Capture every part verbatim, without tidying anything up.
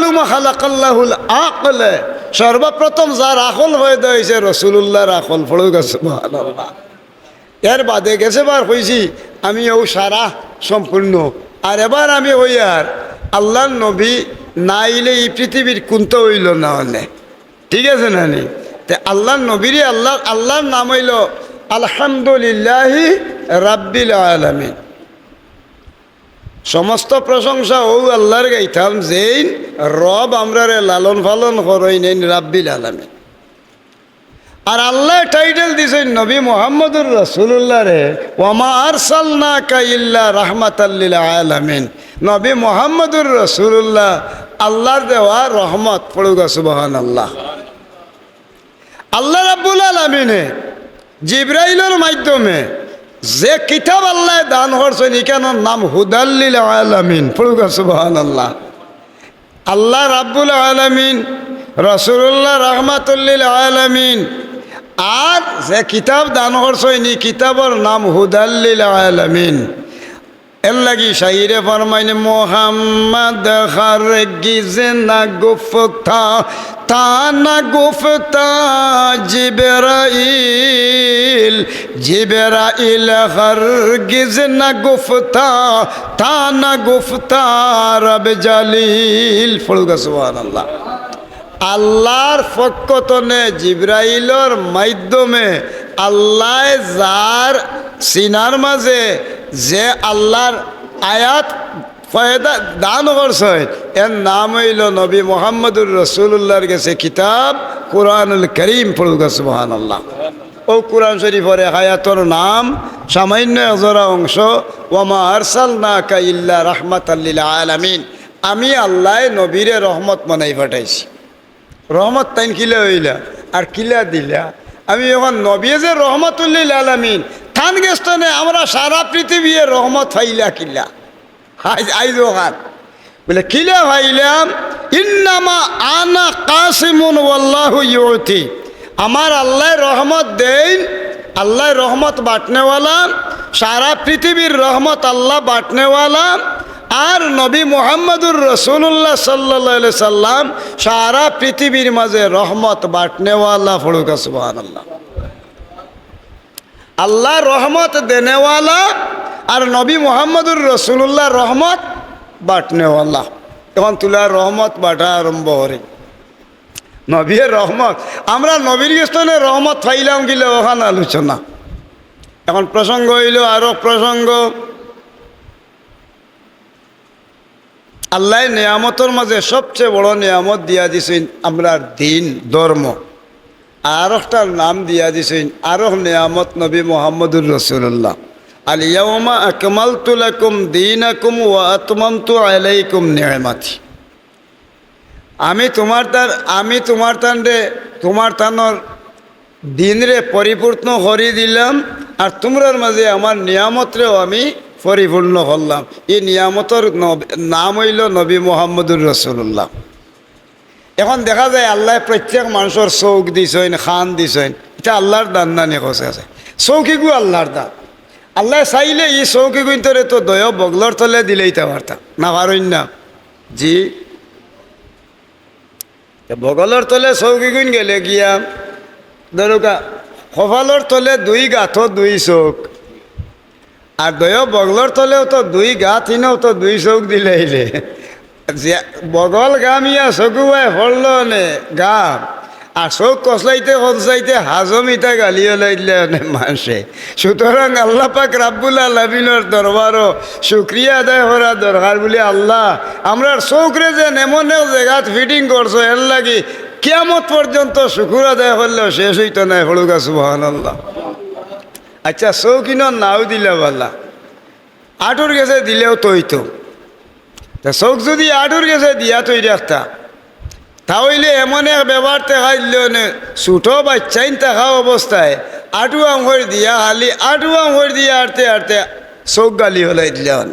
ইয়াউমা খালাকাল্লাহুল আকল, সর্বপ্রথম যার আকল পয়দা অইছে রসুলুল্লাহর আকল। পড়ুক্কা সুবহানাল্লাহ। এর বাদে গেছে বার কইছি আমি অউ সারা সম্পূর্ণ। আর এবার আমি কইয়ার, আল্লাহর নবী না আইলে ই পৃথিবীর কুন্তা অইলো না অনে। ঠিক আছে না নি? তে আল্লাহর নবীরে আল্লাহর, আল্লাহর নাম অইলো আলহামদুলিল্লাহি রাব্বিল আলামিন। সমস্ত প্রশংসা অউ আল্লাহর গাইতাম, যেইন রব আমরারে লালন পালন করইন, এইন রাব্বিল আলামিন। আর আল্লায় title দিছইন নবী মুহাম্মদুর রাসূলুল্লাহরে, "ওয়ামা আরসালনাকা ইল্লা রাহমাতাল লিল আলামিন।" নবী মুহাম্মদুর রাসূলুল্লাহ আল্লাহর দেওয়া রহমত। পড়ুক্কা সুবহানাল্লাহ। আল্লাহ রাব্বুল আলামিনে জিব্রাইলর মাধ্যমে যে কিতাব আল্লায় দান করছইন, ইখানর নাম হুদাল লিল আলামিন। পড়ুক্কা সুবহানাল্লাহ। আল্লাহ রাব্বুল আলামিন, রাসূলুল্লাহ রাহমাতুল লিল আলামিন, আর যে কিতাব দান করছইন, ই কিতাবর নাম হুদাল লিল আলামিন। এর লাগি শাইরে ফরমাইন, "মোহাম্মদ হরগিজ না গুফতা, তা না গুফতা জিবরাইল, জিবরাইল হরগিজ না গুফতা, তা না গুফতা রব জালিল।" পড়ুক্কা সুবহানাল্লাহ। আল্লাহর পক্ষ তনে জিব্রাইলর মাধ্যমে আল্লায় যার সিনার মাঝে যে আল্লাহর আয়াত পয়দা দান করছইন, এর নাম অইলো নবী মুহাম্মদুর রাসূলুল্লাহর গেছে কিতাব কোরআনুল করিম। পড়ুক্কা সুবহানাল্লাহ। অউ কোরআন শরীফর এক আয়াতর নাম, সামান্য এক জোড়া অংশ, "ওয়ামা আরসালনাকা ইল্লা রাহমাতাল লিল আলামিন।" আমি আল্লায় নবীরে রহমত বানাই পাঠাইছি। রহমত তাইন কিলা অইলা আর কিলা দিলা? আমি অখন নবী যে রহমাতুল লিল আলামিন, তান গেছ তনে আমরা সারা পৃথিবীয়ে রহমত পাইলা কিলা? আইজ, আইজ অখান বলে, "কিলা পাইলাম?" "ইন্নামা আনা কাসিমুন ওয়াল্লাহু ইউতি।" আমার আল্লায় রহমত দেইন, আল্লায় রহমত বাটনেওয়ালা, সারা পৃথিবীর রহমত আল্লাহ বাটনেওয়ালা। আর নবী মুহাম্মদুর রাসূলুল্লাহ সাল্লাল্লাহু আলাইহি সাল্লাম সারা পৃথিবীর মাঝে রহমত বাটনেওয়ালা। পড়ুক্কা সুবহানাল্লাহ। আল্লাহ রহমত দেনেওয়ালা আর নবী মুহাম্মদুর রাসূলুল্লাহ রহমত বাটনেওয়ালা। অখন তুলা রহমত বাটা আরম্ভ করে। নবীর রহমত, আমরা নবীর গেছ তনে রহমত পাইলাম কিলা, অখান আলোচনা। অখন প্রসঙ্গ অইলো আরো প্রসঙ্গ। আল্লায় নিয়ামতর মাঝে সবচেয়ে বড় নিয়ামত দিয়া দিছইন আমরার দিন, ধর্ম। আর একটার নাম দিয়া দিছইন, আর এক নিয়ামত নবী মুহাম্মদুর রাসূলুল্লাহ। "আল ইয়াউমা আকমালতু লাকুম দীনাকুম ওয়া আতমামতু আলাইকুম নি'মাতি।" আমি তুমার তান, আমি তুমার তানরে, তুমার তানর দিনরে পরিপূর্ণ করি দিলাম, আর তুমরার মাঝে আমার নিয়ামতরেও আমি পরিপূর্ণ করলাম। ই নিয়ামতর নব-, নাম অইলো নবী মুহাম্মদুর রাসূলুল্লাহ। অখন দেখা যায় আল্লায় প্রত্যেক মানষর চউখ দিছইন, কান দিছইন, ইতা আল্লাহর দান না নি? কছে আছে, চউখ ইগু আল্লাহর দান। আল্লায় চাইলে ই চউখ ইগুইন্তরে তো দয় বগলর তলে দিলাইতা পারতা, না পারইন না? জি। তে বগলর তলে চউখ ইগুইন গেলে গিয়া, ধরুক্কা, কপালর তলে দুই গাতো দুই চউখ, আর দয় বগলর তলেও তো দুই গাত, ইনেও তো দুই চউখ দিলাইলে। যে বগল গামিয়া চকুবায় পড়লো অনে গাম, আর চউখ কচলাইতে কচলাইতে হাজমিতা গালি ওলাই দিলে অনে মানষে। সুতরাং আল্লাহ পাক রাব্বুল আলামিনর দরবারো শুকরিয়া আদায় করা দরকার বুলি, "আল্লাহ, আমরার চউখরে যেন এমন এক জাগাত fitting করছো, এর লাগি কিয়ামত পর্যন্ত শুকুর আদায় করলেও শেষ অইতো নায়।" পড়ুক্কা সুবহানাল্লাহ। আচ্ছা, চউখ ইনো নাও দিলা বালা, আটুর গেছে দিলেও তো অইতো। তে চউখ যুদি আটুর গেছে দিয়া থই রাখতা, তা অইলে এমন এক ব্যবহার দেখাইল অনে, ছোট বাইচ্চাইন থাকা অবস্থায় আটু আঙ্গুর দিয়া, খালি আটু আঙ্গুর দিয়া আটতে আটতে চউখ গালি ওলাই দিলা অনে।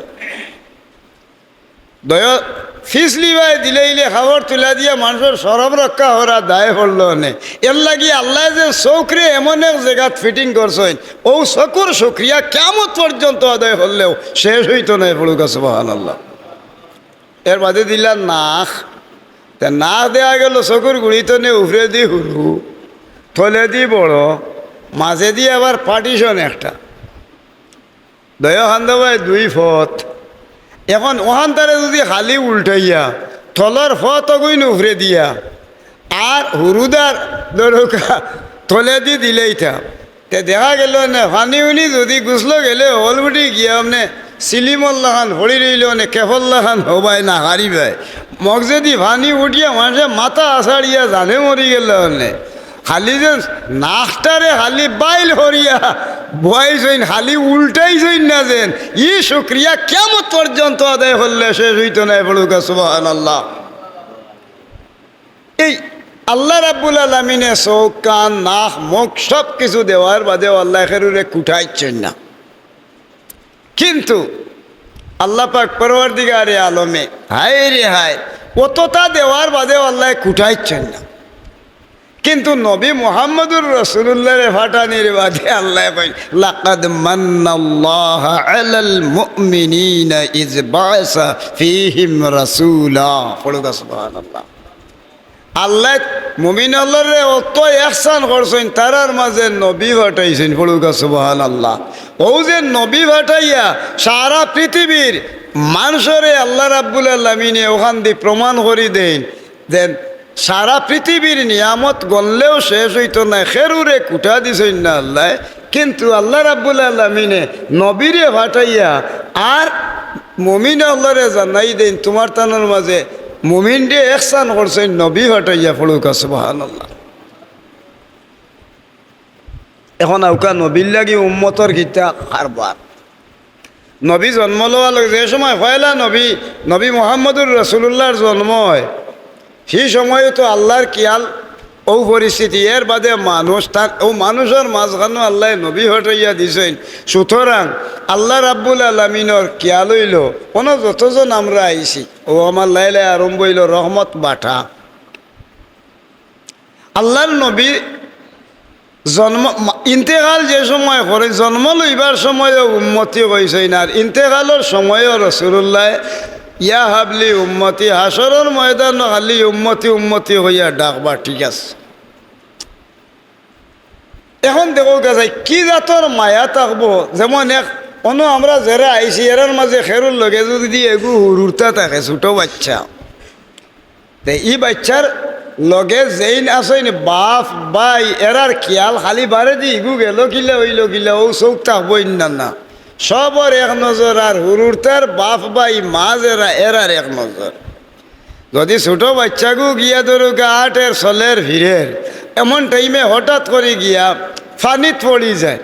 দয় ফিছলিবায় দিলাইলে, কাপড় তুলা দিয়া মানষর শরম রক্ষা করা দায় পড়লো অনে। এর লাগি আল্লায় যেন চউখরে এমন এক জাগাত fitting করছইন, অউ চকুর শুকরিয়া কিয়ামত পর্যন্ত আদায় করলেও শেষ অইতো নায়। পড়ুক্কা সুবহানাল্লাহ। এর বাদে দিলা নাক। তে নাক দেখা গেল চকুর গুড়িত নে উপরেদি হুরু, তলেদি বড়, মাঝেদি আবার partition একটা। দুইও কান্দো বায় দুই ফত। এখন অখানতারে যুদি খালি উল্টাইয়া, তলর ফত অগুইন উপরে দিয়া, আর হুরুদার দরকা তলেদি দিলাইতা, তে দেখা গেল নে, পানি উনি যুদি গুছলো গেলে হলবুটি গিয়া অমনে সিলিমর লাখান পড়ি রইলো নে, কেফর লাখান হবায় না হারিবায়। মগজেদি পানি উঠিয়া মানষে মাথা আছাড়িয়া জানে মরি গেল নে। খালি যেন নাকটারে খালি বাইল করিয়া বওয়াইছইন, খালি উল্টাইছইন না যেন। ই শুকরিয়া কিয়ামত পর্যন্ত আদায় করলে শেষ অইতো নায়। পড়ুক্কা সুবহানাল্লাহ। এই আল্লাহ রাব্বুল আলামিনে চউখ, কান, নাক, মুখ সব কিছু দেওয়ার বাদেও আল্লায় কেউরে কুটাইছইন না। কিন্তু আল্লাহ পাক পরওয়ারদিগারে আলমে, হায় রে হায়, অততা দেওয়ার বাদেও আল্লায় কুটাইছইন না। কিন্তু নবী মুহাম্মদুর রাসূলুল্লাহরে পাঠানির বাদে আল্লায় কইন, "লাকাদ মান্নাল্লাহু আলাল মুমিনিনা ইয বাআসা ফীহিম রাসূলা।" পড়ুক্কা সুবহানাল্লাহ। আল্লায় মুমিন অকলরে অত ইহসান করছইন, তারার মাঝে নবী পাঠাইছইন। পড়ুক্কা সুবহানাল্লাহ। অউ যে নবী পাঠাইয়া সারা পৃথিবীর মানষরে আল্লাহ রাব্বুল আলামিনে অখানদি প্রমাণ করি দেইন, যেন সারা পৃথিবীর নিয়ামত গনলেও শেষ অইতো নায়, কেউরে কুটা দিছইন না আল্লায়। কিন্তু আল্লাহ রাব্বুল আলামিনে নবীরে পাঠাইয়া আর মুমিন অকলরে জানাই দেইন, তুমার তানর মাঝে মুমিনরে ইহসান করছইন নবী পাঠাইয়া। পড়ুক্কা সুবহানাল্লাহ। এখন আউক্কা নবীর লাগি উম্মতর কিতা কারবার। নবী জন্ম লওয়ার লগে, যে সময় পয়লা নবী, নবী মুহাম্মদুর রাসূলুল্লাহর জন্ম অয়, হি সময়ও তো আল্লাহর খিয়াল অউ পরিস্থিতি। এর বাদে মানুষ, তার অউ মানুষর মাঝখানো আল্লায় নবী পাঠাইয়া দিছইন। সুতরাং আল্লাহ রাব্বুল আলামিনর খিয়াল অইলো, অনো যতজন আমরা আইছি, অউ আমার লাইলে আরম্ভ অইলো রহমত বাটা। আল্লাহর নবী জন্ম, মা-, ইন্তেকাল যে সময় করইন, জন্ম লইবার সময়ও উম্মতি কইছইন, আর ইন্তেকালর সময়ও রাসূলুল্লায় ইয়া হাবলি উম্মতি, হাশরর ময়দানো খালি উম্মতি উম্মতি কইয়া ডাকবা, ঠিক আছে। এখন দেখউক্কা যাই, কি জাতর মায়া থাকবো, যেমন এক অনো আমরা যেরা আইছি, এরার মাঝে কেউর লগে যুদি এগু হুরুতা থাকে, ছোট বাইচ্চা, তে ই বাইচ্চার লগে যেইন আছইন, বাফ, ভাই, এরার খিয়াল খালি বারেদি ইগু গেলো কিলা, অইলো কিলা, অউ চউখ থাকবো ইন্না না। সবর এক নজর, আর হুরুতার বাফ, ভাই, মা যেরা, এরার এক নজর। যুদি ছোট বাইচ্চাগু গিয়া ধরউক্কা আটের, চলের, ফিরের, এমন টাইমে হঠাৎ করি গিয়া পানিত পড়ি যায়,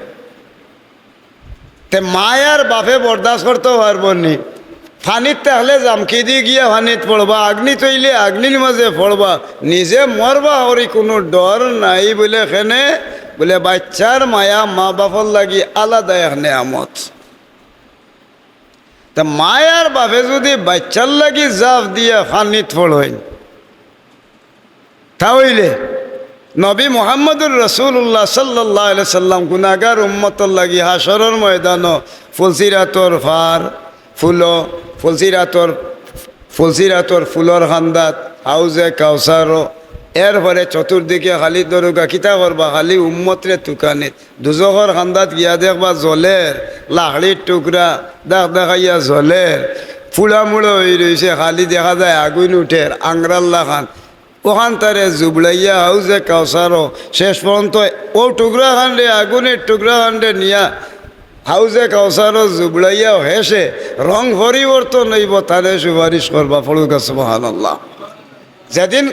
তে মায় আর বাফে বরদাস্ত করতো পারবো নি। পানিত থাকলে জামকি দি গিয়া পানিত পড়বা, আগ্নিত অইলে আগ্নির মাঝে পড়বা, নিজে মরবা, হরি কুনু ডর নাই। বুলে কেনে? বুলে বাইচ্চার মায়া মা বাফর লাগি আলাদা এক নেয়ামত। তে মায় আর বাফে যুদি বাইচ্চার লাগি জাফ দিয়া পানিত পড়ইন, তা অইলে নবী মুহাম্মদুর রাসূলুল্লাহ সাল্লাল্লাহু আলাইহি সাল্লাম গুনাগার উম্মতর লাগি হাশরর ময়দানো ফুলসিরাতর পার, ফুলো, ফুলসিরাতর, ফুলসিরাতর ফুলর কান্দাত, হাউজে কাউসারো, এরপরে চতুর্দিকে খালি ধরউক্কা কিতা করবা, খালি উম্মতরে তুকানিত। দুজখর কান্দাত গিয়া দেখবা জ্বলের, লাকড়ির টুকরা দাগ দেখাইয়া জ্বলের, ফুড়া মুড়া অই রইছে, খালি দেখা যায় আগুইন উঠের, আংরার লাখান। অখানতারে জুবড়াইয়া হাউজে কাউসারো শেষ পর্যন্ত অউ টুকরা খানরে, আগুনের টুকরা খানরে নিয়া হাউজে কাউসারো জুবড়াইয়া শেষে রং পরিবর্তন অইবো, তারে সুপারিশ করবা। পড়ুক্কা সুবহানাল্লাহ। যেদিন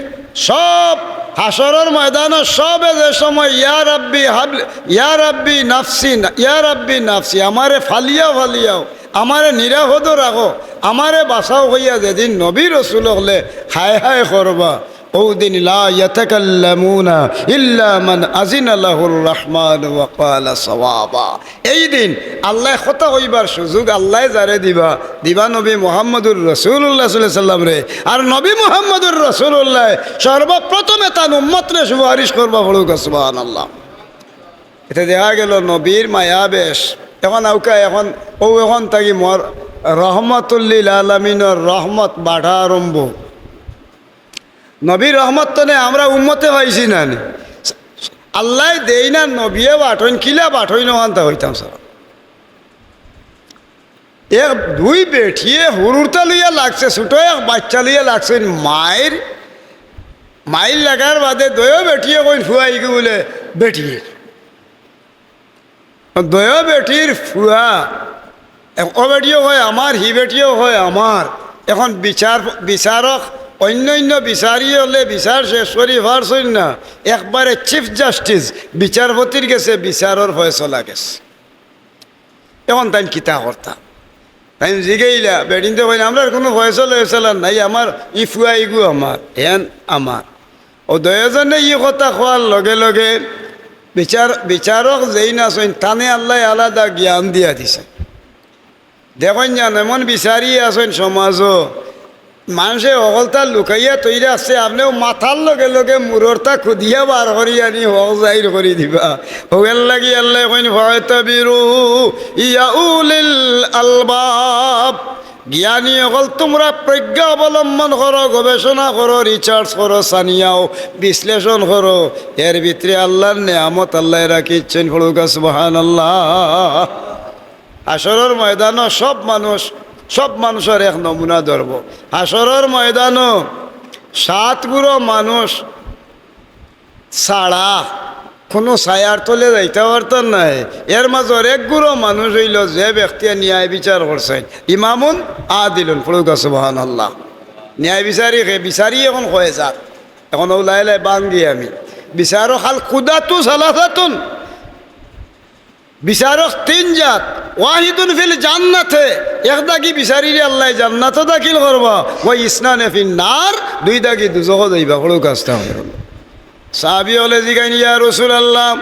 সব হাশরর ময়দানো সবে যে সময় ইয়া রাব্বি হাবলি, ইয়া রাব্বি নাফসি, ইয়া রাব্বি নাফসি, আমারে ফালিয়াও ফালিয়াও, আমারে নিরাপদো রাখো, আমারে বাঁচাও কইয়া যেদিন নবী রসুল অকলে হায় হায় করবা, অউ দিন লা ইয়াতাকাল্লামুনা ইল্লা মান আজিনা লাহুর রহমান ওয়া ক্বালা সাওয়াবা। এই দিন আল্লায় কথা কইবার সুযোগ আল্লায় যারে দিবা, দিবা নবী মুহাম্মদুর রাসূলুল্লাহ সাল্লাল্লাহু আলাইহি সাল্লামরে। আর নবী মুহাম্মদুর রাসূলুল্লায় সর্বপ্রথমে তান উম্মতরে সুপারিশ করবা। পড়ুক্কা সুবহানাল্লাহ। এতে দেখা গেল নবীর মায়া বেশ। এখন আউক্কা, এখন অউ এখন থাকি মর রহমতুল্লিল আলামিনর রহমত বাটা আরম্ভ। নবী রহমত তো নে, আমরা উম্মতে পাইছি না নি? আল্লায় দেইন না, নবিয়ে পাঠইন, কিলা পাঠইন, অখানতা কইতাম সালাম। এক দুই বেটিয়ে হুরুতা লইয়া লাগছে, ছোট এক বাইচ্চা লইয়া লাগছে, মাইর, মাইর লাগার বাদে দুইও বেটিয়ে কইন ফুয়া ইগু বুলে বেটিয়ে। দুইও বেটির ফুয়া, এক-, ও বেটিও কয় আমার, হি বেটিও কয় আমার। এখন বিচার, বিচারক, অইন্য অইন্য বিচারি অকলে বিচার শেষ করি পারছইন না, একবারে চিফ জাস্টিস বিচারপতির গেছে বিচারর ফয়সলা গেছে। এখন তাইন কিতা করতা? তাইন জিগাইলা, বেটিন্তে কইন, "আমরার কুনু ফয়সলা ফয়সলা নাই, আমার ই ফুয়া ইগু আমার, হেন আমার।" অউ দুইওজনে ই কথা কওয়ার লগে লগে বিচার, বিচারক যেইন আছইন, তানে আল্লায় আলাদা জ্ঞান দিয়া দিছে। দেখইন যান, এমন বিচারি আছইন সমাজো, মানষে হকলতা লুকাইয়া থই রাখছে, আপনেও মাথার লগে লগে মুররতা খুদিয়া বার করি আনি হক জাহির করি দিবা। অউর লাগি আল্লায় কইন, "ফাতাবিরু ইয়া উলিল আলবাব।" জ্ঞানী অকল তুমরা প্রজ্ঞা অবলম্বন করো, গবেষণা করো, রিসার্চ করো, ছানিয়াও, বিশ্লেষণ করো। এর ভিতরে আল্লার নিয়ামত আল্লায় রাখিছইন। পড়ুক্কা সুবহানাল্লাহ। হাশরর ময়দানো সব মানুষ, সব মানষর এক নমুনা ধরবো। হাশরর ময়দানো সাত গুরু মানুষ ছাড়া কুনু ছায়ার তলে যাইতা পারতা নায়। এর মাজর এক গুরু মানুষ অইলো যে ব্যক্তিয়ে ন্যায় বিচার করছইন, ইমামুন আদিলুন। পড়ুক্কা সুবহানাল্লাহ। ন্যায় বিচারি কে? বিচারি এখন কয় জাত, এখন অউ লাই লাই ভাঙ্গি আমি। বিচারক আল কুদাতু সালাসাতুন, বিচারক তিন জাত, ওয়াহিদুন ফিল জান্নাতে, এক দাগি বিচারিরে আল্লায় জান্নাতো দাখিল করবা, ওয়া ইসনানে ফিন নার, দুই দাগি দুজখো যাইবা। পড়ুক্কা আস্তাগফিরুল্লাহ। সাহাবি অকলে জিগাইন, "ইয়া রাসুলাল্লাহ,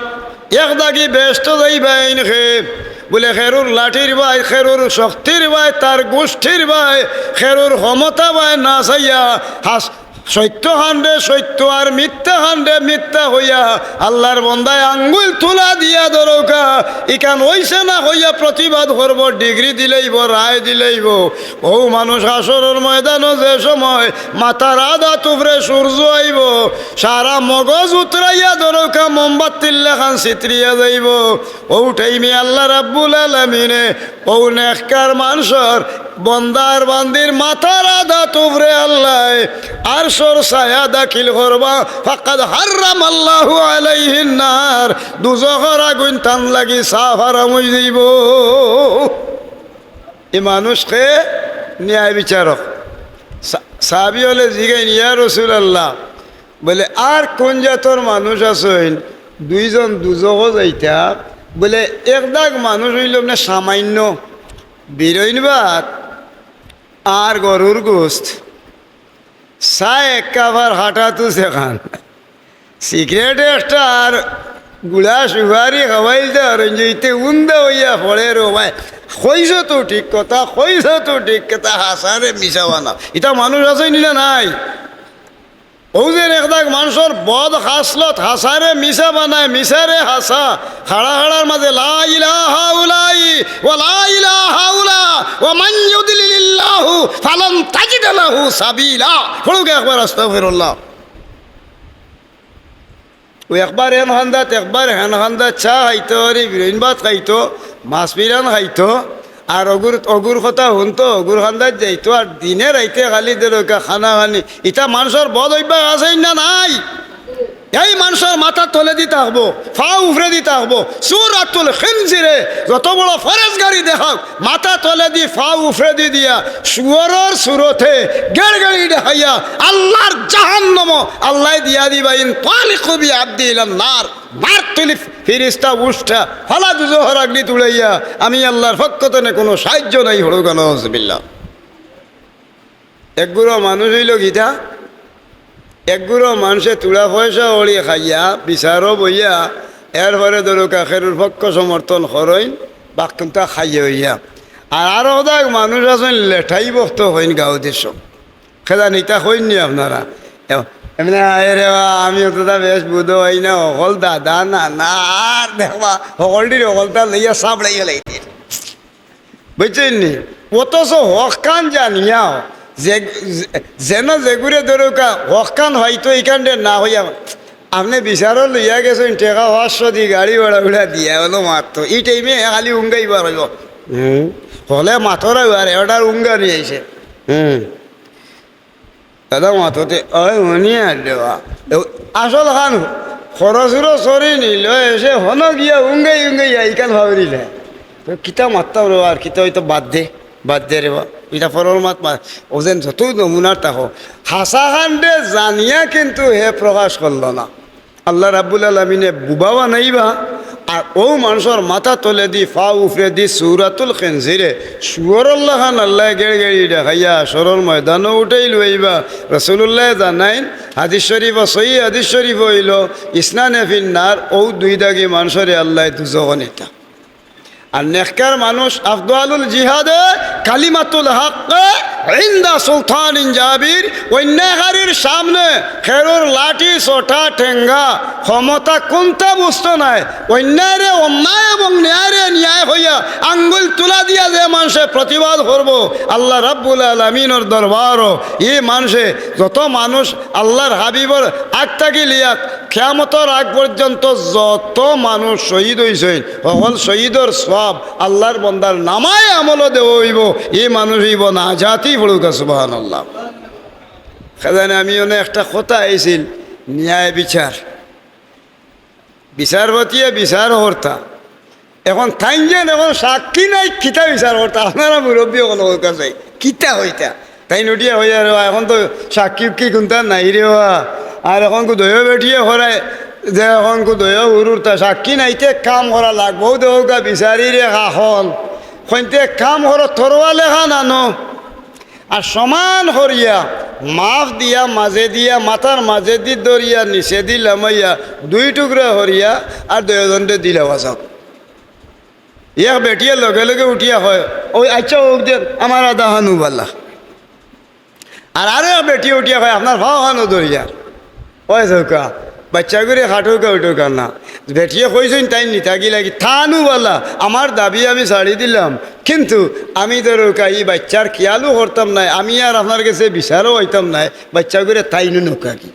এক দাগি বেহেস্তো যাইবা এইন কে?" বুলে, "কেরুর লাঠির বায়, কেরুর শক্তির বায়, তার গুষ্টির বায়, কেরুর ক্ষমতা বায় না চাইয়া, হাস-, সত্য খানরে সত্য আর মিথ্যা খানরে মিথ্যা কইয়া আল্লার বন্দায় আঙ্গুল তুলা দিয়া ধরউক্কা, ইখান অইছে না কইয়া প্রতিবাদ করবো, ডিগ্রি দিলাইবো, রায় দিলাইবো।" অউ মানুষ হাশরর ময়দানো যে সময় মাথার আধাত উপরে সূর্য আইবো, সারা মগজ উতরাইয়া ধরউক্কা মোমবাতির লাখান ছিতরিয়া যাইবো। অউ টাইমে আল্লা রাব্বুল আলামিনে অউ নেককার মানষর বন্দার বান্দির মাথার আধাত উপরে আল্লায় আরশর ছায়া দাখিল করবা। ফাকাদ হাররামাল্লাহু আলাইহিন নার, দুজখর আগুইন তান লাগি সাফ হারাম অইযাইবো। ই মানুষ কে? ন্যায় বিচারক। সা-, সাহাবি অকলে জিগাইন, "ইয়া রাসুলাল্লাহ," বুলে, "আর কুন জাতর মানুষ আছইন দুইজন দুজখো যাইতা?" বুলে, "এক দাগ মানুষ অইলো মানে সামাইন্য বিরইন ভাত আর গরুর গোস্ত, চা এক কাপ আর হাটা তুষ এখান, সিগারেট একটা আর গুড়া সুপারি খাওয়াইল দে, আর ইতে উন্দা অইয়া পড়ের ও ভাই।" কইছো তো ঠিক কথা, কইছো তো ঠিক কথা, হাছারে মিছা বানাও। ইতা মানুষ আছইন নি না নাই? অউ যে এক দাগ মানষর বদ খাসলত, হাছারে মিছা বানায়, মিছারে হাছা, খাড়া খাড়ার মাজে লা ইলাহা উলাই ওয়া লা ইলাহা উলা ওয়া মান ইউদলিলিল্লাহু ফালান তাজিদা লাহু সাবিলা। পড়ুক্কা একবার আস্তাগফিরুল্লাহ। অউ একবার এন খান্দাত, একবার হেন খান্দাত চা খাইতো, আর বিরইন ভাত খাইতো, মাছ পিরান খাইতো, আর অগুর, অগুর কথা হুনতো, অগুর খান্দাত যাইতো, আর দিনে রাইতে খালি ধরউক্কা কানাকানি। ইতা মানষর বদ অভ্যাস আছইন না নাই? এই মানষর মাথা তলেদি থাকবো, ফাও উপরেদি থাকবো। সুরাতুল খিনজিরে যত বড় পরেজগারি দেখাউক, মাথা তলেদি, ফাও উপরেদি দিয়া, শুয়রর সুরতে গেড়গেড়ি দেখাইয়া আল্লার জাহান্নামো আল্লায় দিয়া দিবা, ইনতালিকু বিআবদি ইলান নার। মারতুলি ফিরিস্তা উষ্টা ফালা দুজখর আগ্নিত উড়াইয়া, আমি আল্লার পক্ষ তনে কুনু সাহায্য নাই। পড়ুক্কা নাউজুবিল্লাহ। এক গুরু মানুষ অইলো কিতা? এক গুরু মানষে তুড়া পয়সা অড়ি খাইয়া, বিচারো বইয়া, এরপরে ধরউক্কা কেরুর পক্ষ সমর্থন করইন, বাক্কুন্তা খাইয়া অইয়া। আর আরক দাগ মানুষ আছইন লেঠাই বক্ত কইন গাউ দেশো। খেদা নিতা কইন নি আপনারা? এ-, এমনে, "আরে বা, আমি অতটা বেশ বুঝো অই না, হকল দাদা, নানা, আর দেখবা, হকলটির হকলতা লইয়া সাবড়াই ফেলাইতে।" বুঝছইন নি? অথচ হকখান জানিয়াও যে, যে, যেন যেগুরে ধরউক্কা, হকখান হয়তো ইখানরে না হইয়া, আপনে বিচারো লইয়া গেছইন, টেকা পাঁচশো দি, গাড়ি ভাড়া উড়া দিয়া, অনো মাততো। ই টাইমে খালি উঙ্গাইবার অইবো। হুম। হকলে মাতরা আর এটার উঙ্গা নিয়া আইছে। হুম। দাদা মাততে, ওই উনি আর দেওয়া। এ, আসল খান খরচুরো সরি নিল, এসে হনো গিয়া উঙ্গাই উঙ্গাই ইখান ফাউরিলে। তো কিতা মাততাম রে, আর কিতা, ওই তো বাদ দে, বাদ দে রে বা। ইটা পরর মাত মা-, ও যেন যত নমুনার তাহ। হাছা খানরে জানিয়া কিন্তু হে প্রকাশ করলো না। আল্লাহ রাব্বুল আলামিনে বুবা বানাইবা, আর অউ মানষর মাথা তলেদি, ফাও উফরেদি, সূরাতুল খিনজিরে, শুয়রর লাখান আল্লায় গেড়গেড়ি দেখাইয়া হাশরর ময়দানো উঠাই লইবা। রাসুলুল্লায় জানাইন, হাদিস শরিফো, সহি হাদিস শরিফো অইলো, ইসনানে ফিন্নার, অউ দুই দাগি মানষরে আল্লায় দুজখো নিতা। আর নেককার মানুষ, আফদালুল জিহাদে কালিমাতুল হক ইনদা সুলতানিন জাবির, অন্যায়কারীর সামনে খেরুর লাঠি, সোটা, ঠেঙ্গা, ক্ষমতা কুন্তা বুঝতো নায়। অন্যায়রে অন্যায় এবং ন্যায়রে ন্যায় কইয়া আঙ্গুল তুলা দিয়া যে মানষে প্রতিবাদ করবো, আল্লাহ রাব্বুল আলামিনর দরবারো ই মানষে, যত মানুষ আল্লাহর হাবিবর আগ থাকি লিয়া কিয়ামতর আগ পর্যন্ত যত মানুষ শহীদ অইছইন, হকল শহীদর সওয়াব আল্লাহর বন্দার নামায়ে আমলো দেওয়া অইবো, ই মানুষ অইবো নাজাতি। পড়ুক্কা সুবহানাল্লাহ। খাজানে আমি অনে একটা কথা আইছিল, ন্যায় বিচার, বিচারপতিয়ে বিচার করতা, এখন তাইন যেন এখন সাক্ষী নাই, কিতা বিচার করতা? আপনারা মুরব্বি অকলর কাছে কিতা কইতা? তাইন উঠিয়া কইয়া, "রে বা, এখন তো সাক্ষী উক্ষী কুন্তা নাই রে বা।" আর এখন কু দৈব বেটিয়ে করায় যে এখন কু দৈব হুরুর তা সাক্ষী নাই, তে কাম করা লাগবো। দেউক্কা বিচারিরে কাখন, কইন তে কাম করো, তরোয়াল এখান আনো। আর সমান করিয়া, মাফ দিয়া, মাঝে দিয়া, মাথার মাঝেদি ধরিয়া, নিচেদি লামাইয়া, দুই টুকরা করিয়া, আর দুইজনরে দিলাও আজাব। এক বেটিয়ে লগে লগে উঠিয়া কয়, "ওই আচ্ছা, অউক দেন, আমার আধা খানউ বালা।" আর আরো এক বেটিয়ে উঠিয়া কয়, "আপনার পাও খানউ ধরিয়া।" ওই চউক্কা, বাইচ্চাগুরে খাটউক্কা উঠউক্কা না। বেটিয়ে কইছইন তাইন নিতা গি লাগি, "তানউ বালা, আমার দাবি আমি ছাড়ি দিলাম, কিন্তু আমি ধরউক্কা ই বাইচ্চার খিয়ালউ করতাম নায়, আমি আর আপনার গেছে বিচারও অইতাম নায়, বাইচ্চাগুরে তাইনউ নউক্কা গি।"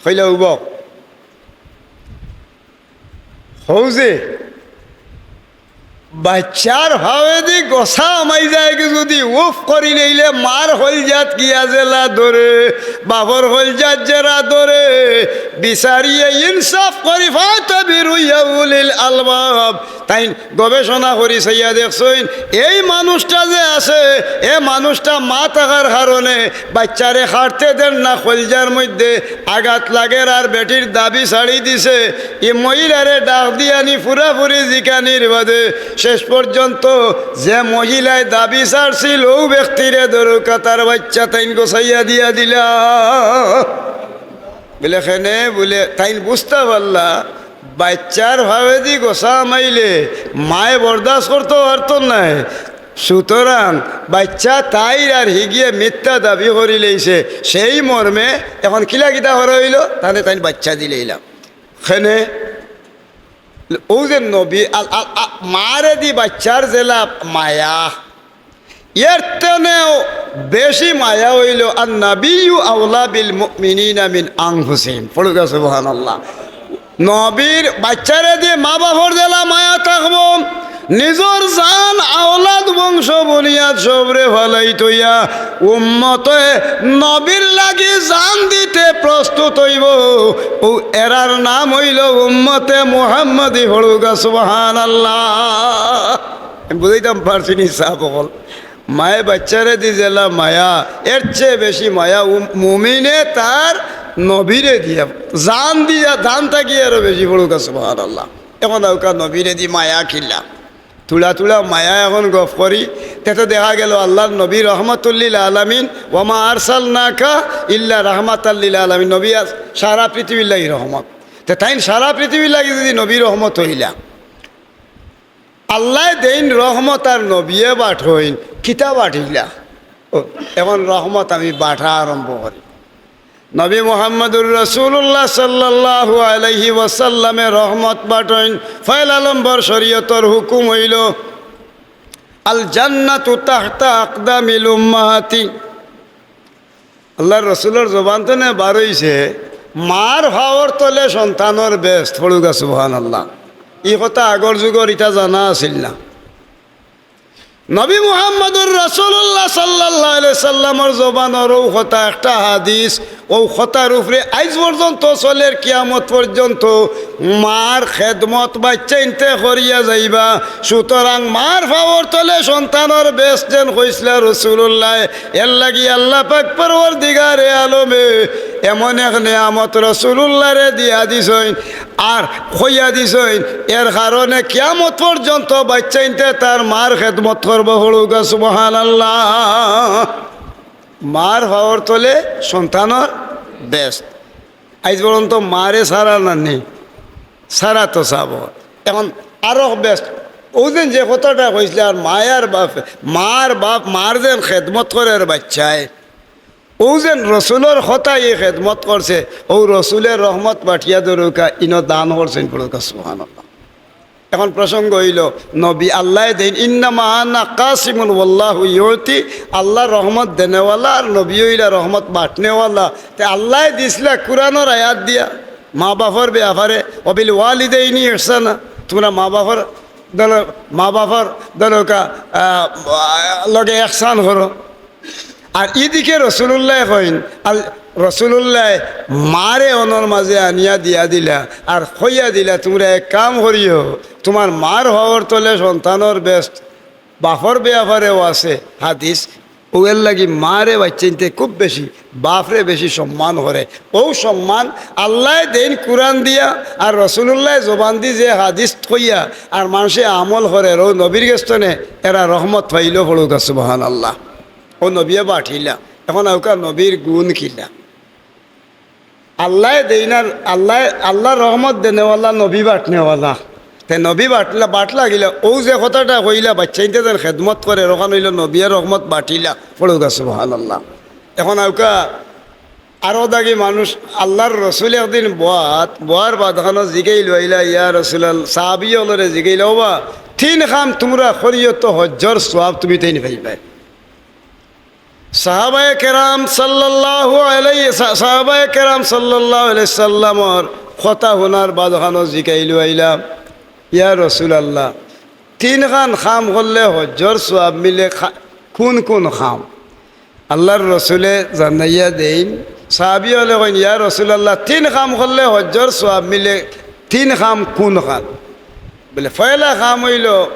কইলা, "উবাও।" হউ যে বাইচ্চার ফাওয়েদি গোসা হামাই যায় গি যুদি উফ করি লইলে, মার কইলজাত গিয়া যেলা ধরে, বাফর কইলজাত যেলা ধরে, বিচারিয়ে ইনসাফ করি, ফাতাবিরু ইয়া উলিল আলবাব। তাইন গবেষণা করি চাইয়া দেখছইন, এই মানুষটা যে আছে, এ মানুষটা মা থাকার কারণে বাইচ্চারে খাটতে দের না, কইলজার মধ্যে আঘাত লাগের আর বেটির দাবি ছাড়ি দিছে। ই মহিলারে ডাক দিয়া আনি পুরাপুরি জিকানির বাদে শেষ পর্যন্ত যে মহিলায় দাবি ছাড়ছিল, অউ ব্যক্তিরে ধরউক্কা তার বাইচ্চা তাইন গোসাইয়া দিয়া দিলা। বুলে, "কেনে?" বুলে, তাইন বুঝতা পারলা, বাইচ্চার ফাওয়েদি গোসা হামাইলে মায়ে বরদাস্ত করতো পারতো নায়। সুতরাং বাইচ্চা তাইর আর হিগিয়ে মিথ্যা দাবি করি লইছে, সেই মর্মে এখন কিলা কিতা করা অইলো, তানে তাইন বাইচ্চা দিলাইলা। কেনে? অউ যে নবী, আল-, আল-, আ-, মারেদি বাইচ্চার যেলা মায়া, এর তনেও বেশি মায়া অইলো, "আন নাবিয়্যু আওলা বিল মুমিনিনা মিন আনফুসিহিম।" পড়ুক্কা সুবহানাল্লাহ। নবীর বাইচ্চারেদি মা বাফর যেলা মায়া থাকবো, নিজর জান, আওলাদ, বংশ, বুনিয়াদ সবরে ফালাই থইয়া উম্মতে নবীর লাগি জান দিতে প্রস্তুত অইবো। অউ এরার নাম অইলো উম্মতে মুহাম্মদী। পড়ুক্কা সুবহানাল্লাহ। আমি বুঝাইতাম পারছি নি সাব অকল? মায়ে বাইচ্চারেদি যেলা মায়া, এর চেয়ে বেশি মায়া উম-, মুমিনে তার নবীরে দিয়া, জান দিয়া, জান থাকি আরো বেশি। পড়ুক্কা সুবহানাল্লাহ। এখন আউক্কা নবীরেদি মায়া কিলা? থুড়া থুড়া মায়া এখন গফ করি, তে তো দেখা গেলো আল্লাহর নবী রহমাতুল্লিল আলামিন, "ওয়া মা আরসালনাকা ইল্লা রাহমাতাল লিল আলামিন", নবী আস-, সারা পৃথিবীর লাগি রহমত। তে তাইন সারা পৃথিবীর লাগি যুদি নবী রহমত অইলা, আল্লায় দেইন রহমত আর নবিয়ে বাটইন, কিতা বাটিলা? ও, এখন রহমত আমি বাটা আরম্ভ করি। নবী মুহাম্মদুর রাসূলুল্লাহ সাল্লাল্লাহু আলাইহি ওয়াসাল্লামে রহমত বাটইন। পয়লা নম্বর শরীয়তর হুকুম অইলো, "আল জান্নাতু তাহতা আকদামিল উম্মাহাতি।" আল্লার রসুলর জবান তনে বার অইছে, "মার পাওর তলে সন্তানর বেস্ত।" পড়ুক্কা সুবহানাল্লাহ। ই কথা আগর যুগর ইতা জানা আছিল না। নবী মুহাম্মদুর রাসূলুল্লাহ সাল্লাল্লাহু আলাইহি সাল্লামর জবানর অউ কথা একটা হাদিস, অউ কথার উপরে আইজ পর্যন্ত চলের, কিয়ামত পর্যন্ত। মার খেদমত বাইচ্চাইন্তে করিয়া যাইবা। সুতরাং মার পাওর তলে সন্তানর বেস্ত যেন কইছলা রসুলুল্লায়, এরলাগি আল্লাহ পাক পরওয়ারদিগারে আলমে এমন এক নিয়ামত রসুলুল্লারে দিয়া দিছইন, আর কইয়া দিছইন, এর কারণে কিয়ামত পর্যন্ত বাইচ্চাইন্তে তার মার খেদমত করবো। পড়ুক্কা সুবহানাল্লাহ। মার পাওর তলে সন্তানর বেস্ত। আইজ পর্যন্ত মারে সারা নানি, সারা তো চাবো। এখন আরো বেস্ত, অউ যেন যে কথাটা কইছলা, আর মায়ার বাপ, মার বাপ, মার যেন খেদমত করের বাইচ্চায়, অউ যেন রসুলর কথায় ই খেদমত করছে, অউ রসুলে রহমত পাঠিয়া ধরুক্কা, ইনো দান করছইন। পড়ুক্কা সুবহানাল্লাহ। এখন প্রসঙ্গ অইলো, নবী আল্লায় দেইন, "ইন্নামা আনা কাসিমুন ওয়াল্লাহু ইউতি", আল্লায় রহমত দেনেওয়ালা আর নবী অইলা রহমত বাটনেওয়ালা। তে আল্লায় দিছলা কুরআনর আয়াত দিয়া মা বাপর বেয়াপারে, "ওয়াবিল ওয়ালিদাইনি ইহসানা", তুমরা মা বাপর দল-, মা বাপর দলকা, আহ, লগে এহসান করো। আর ইদিকে রসুলুল্লায় কইন, আল-, রসুলুল্লায় মারে অনর মাঝে আনিয়া দিয়া দিলা, আর কইয়া দিলা, "তুমরা এক কাম করিও, তুমার মার পাওর তলে সন্তানর বেস্ত, বাপর বেয়াপারেও আছে হাদিস।" অউ এরলাগি মারে বাইচ্চাইন্তে খুব বেশি, বাপরে বেশি সম্মান করে। অউ সম্মান আল্লায় দেইন কুরআন দিয়া, আর রসুলুল্লায় জবানদি যে হাদিস কইয়া, আর মানষে আমল করের, অউ নবীর গেছ তনে এরা রহমত পাইলো। পড়ুক্কা সুবহানাল্লাহ। অউ নবীয়ে বাটিলা। এখন আউক্কা নবীর গুণ কিলা? আল্লায় দেইন আর আল্লায়, আল্লার রহমত দেনেওয়ালা, নবী বাটনেওয়ালা। তে নবী বাটলা, বাটলা কিলা, অউ যে কথাটা কইলা, বাইচ্চাইন্তে যেন খেদমত করের, অখান অইলো নবীয়ে রহমত বাটিলা। পড়ুক্কা সুবহানাল্লাহ। এখন আউক্কা আরো দাগি মানুষ, আল্লার রসুল একদিন বওয়াত, বওয়ার বাদ খানো জিগাইল অইলা, "ইয়া রাসুলাল্লাহ", সাহাবি অকলরে জিগাইলা, "ওবা, তিন কাম তুমরা করিও তো হজ্জর সওয়াব তুমিতাইন পাইবায়।" সাহাবায়ে কেরাম সাল্লাল্লাহু আলাইহি সা-, সাহাবায়ে কেরাম সাল্লাল্লাহু আলাইহি সাল্লামর কথা হুনার বাদ খানো জিগাইল অইলা, "ইয়া রাসুলাল্লাহ, তিনখান কাম করলে হজ্জর সওয়াব মিলে, খা-, কুন কুন কাম?" আল্লার রসুলে জানাইয়া দেইন, সাহাবি অকলে কইন, "ইয়া রাসুলাল্লাহ, তিন কাম করলে হজ্জর সওয়াব মিলে, তিন কাম কুন খান?" বলে, "পয়লা কাম অইলো,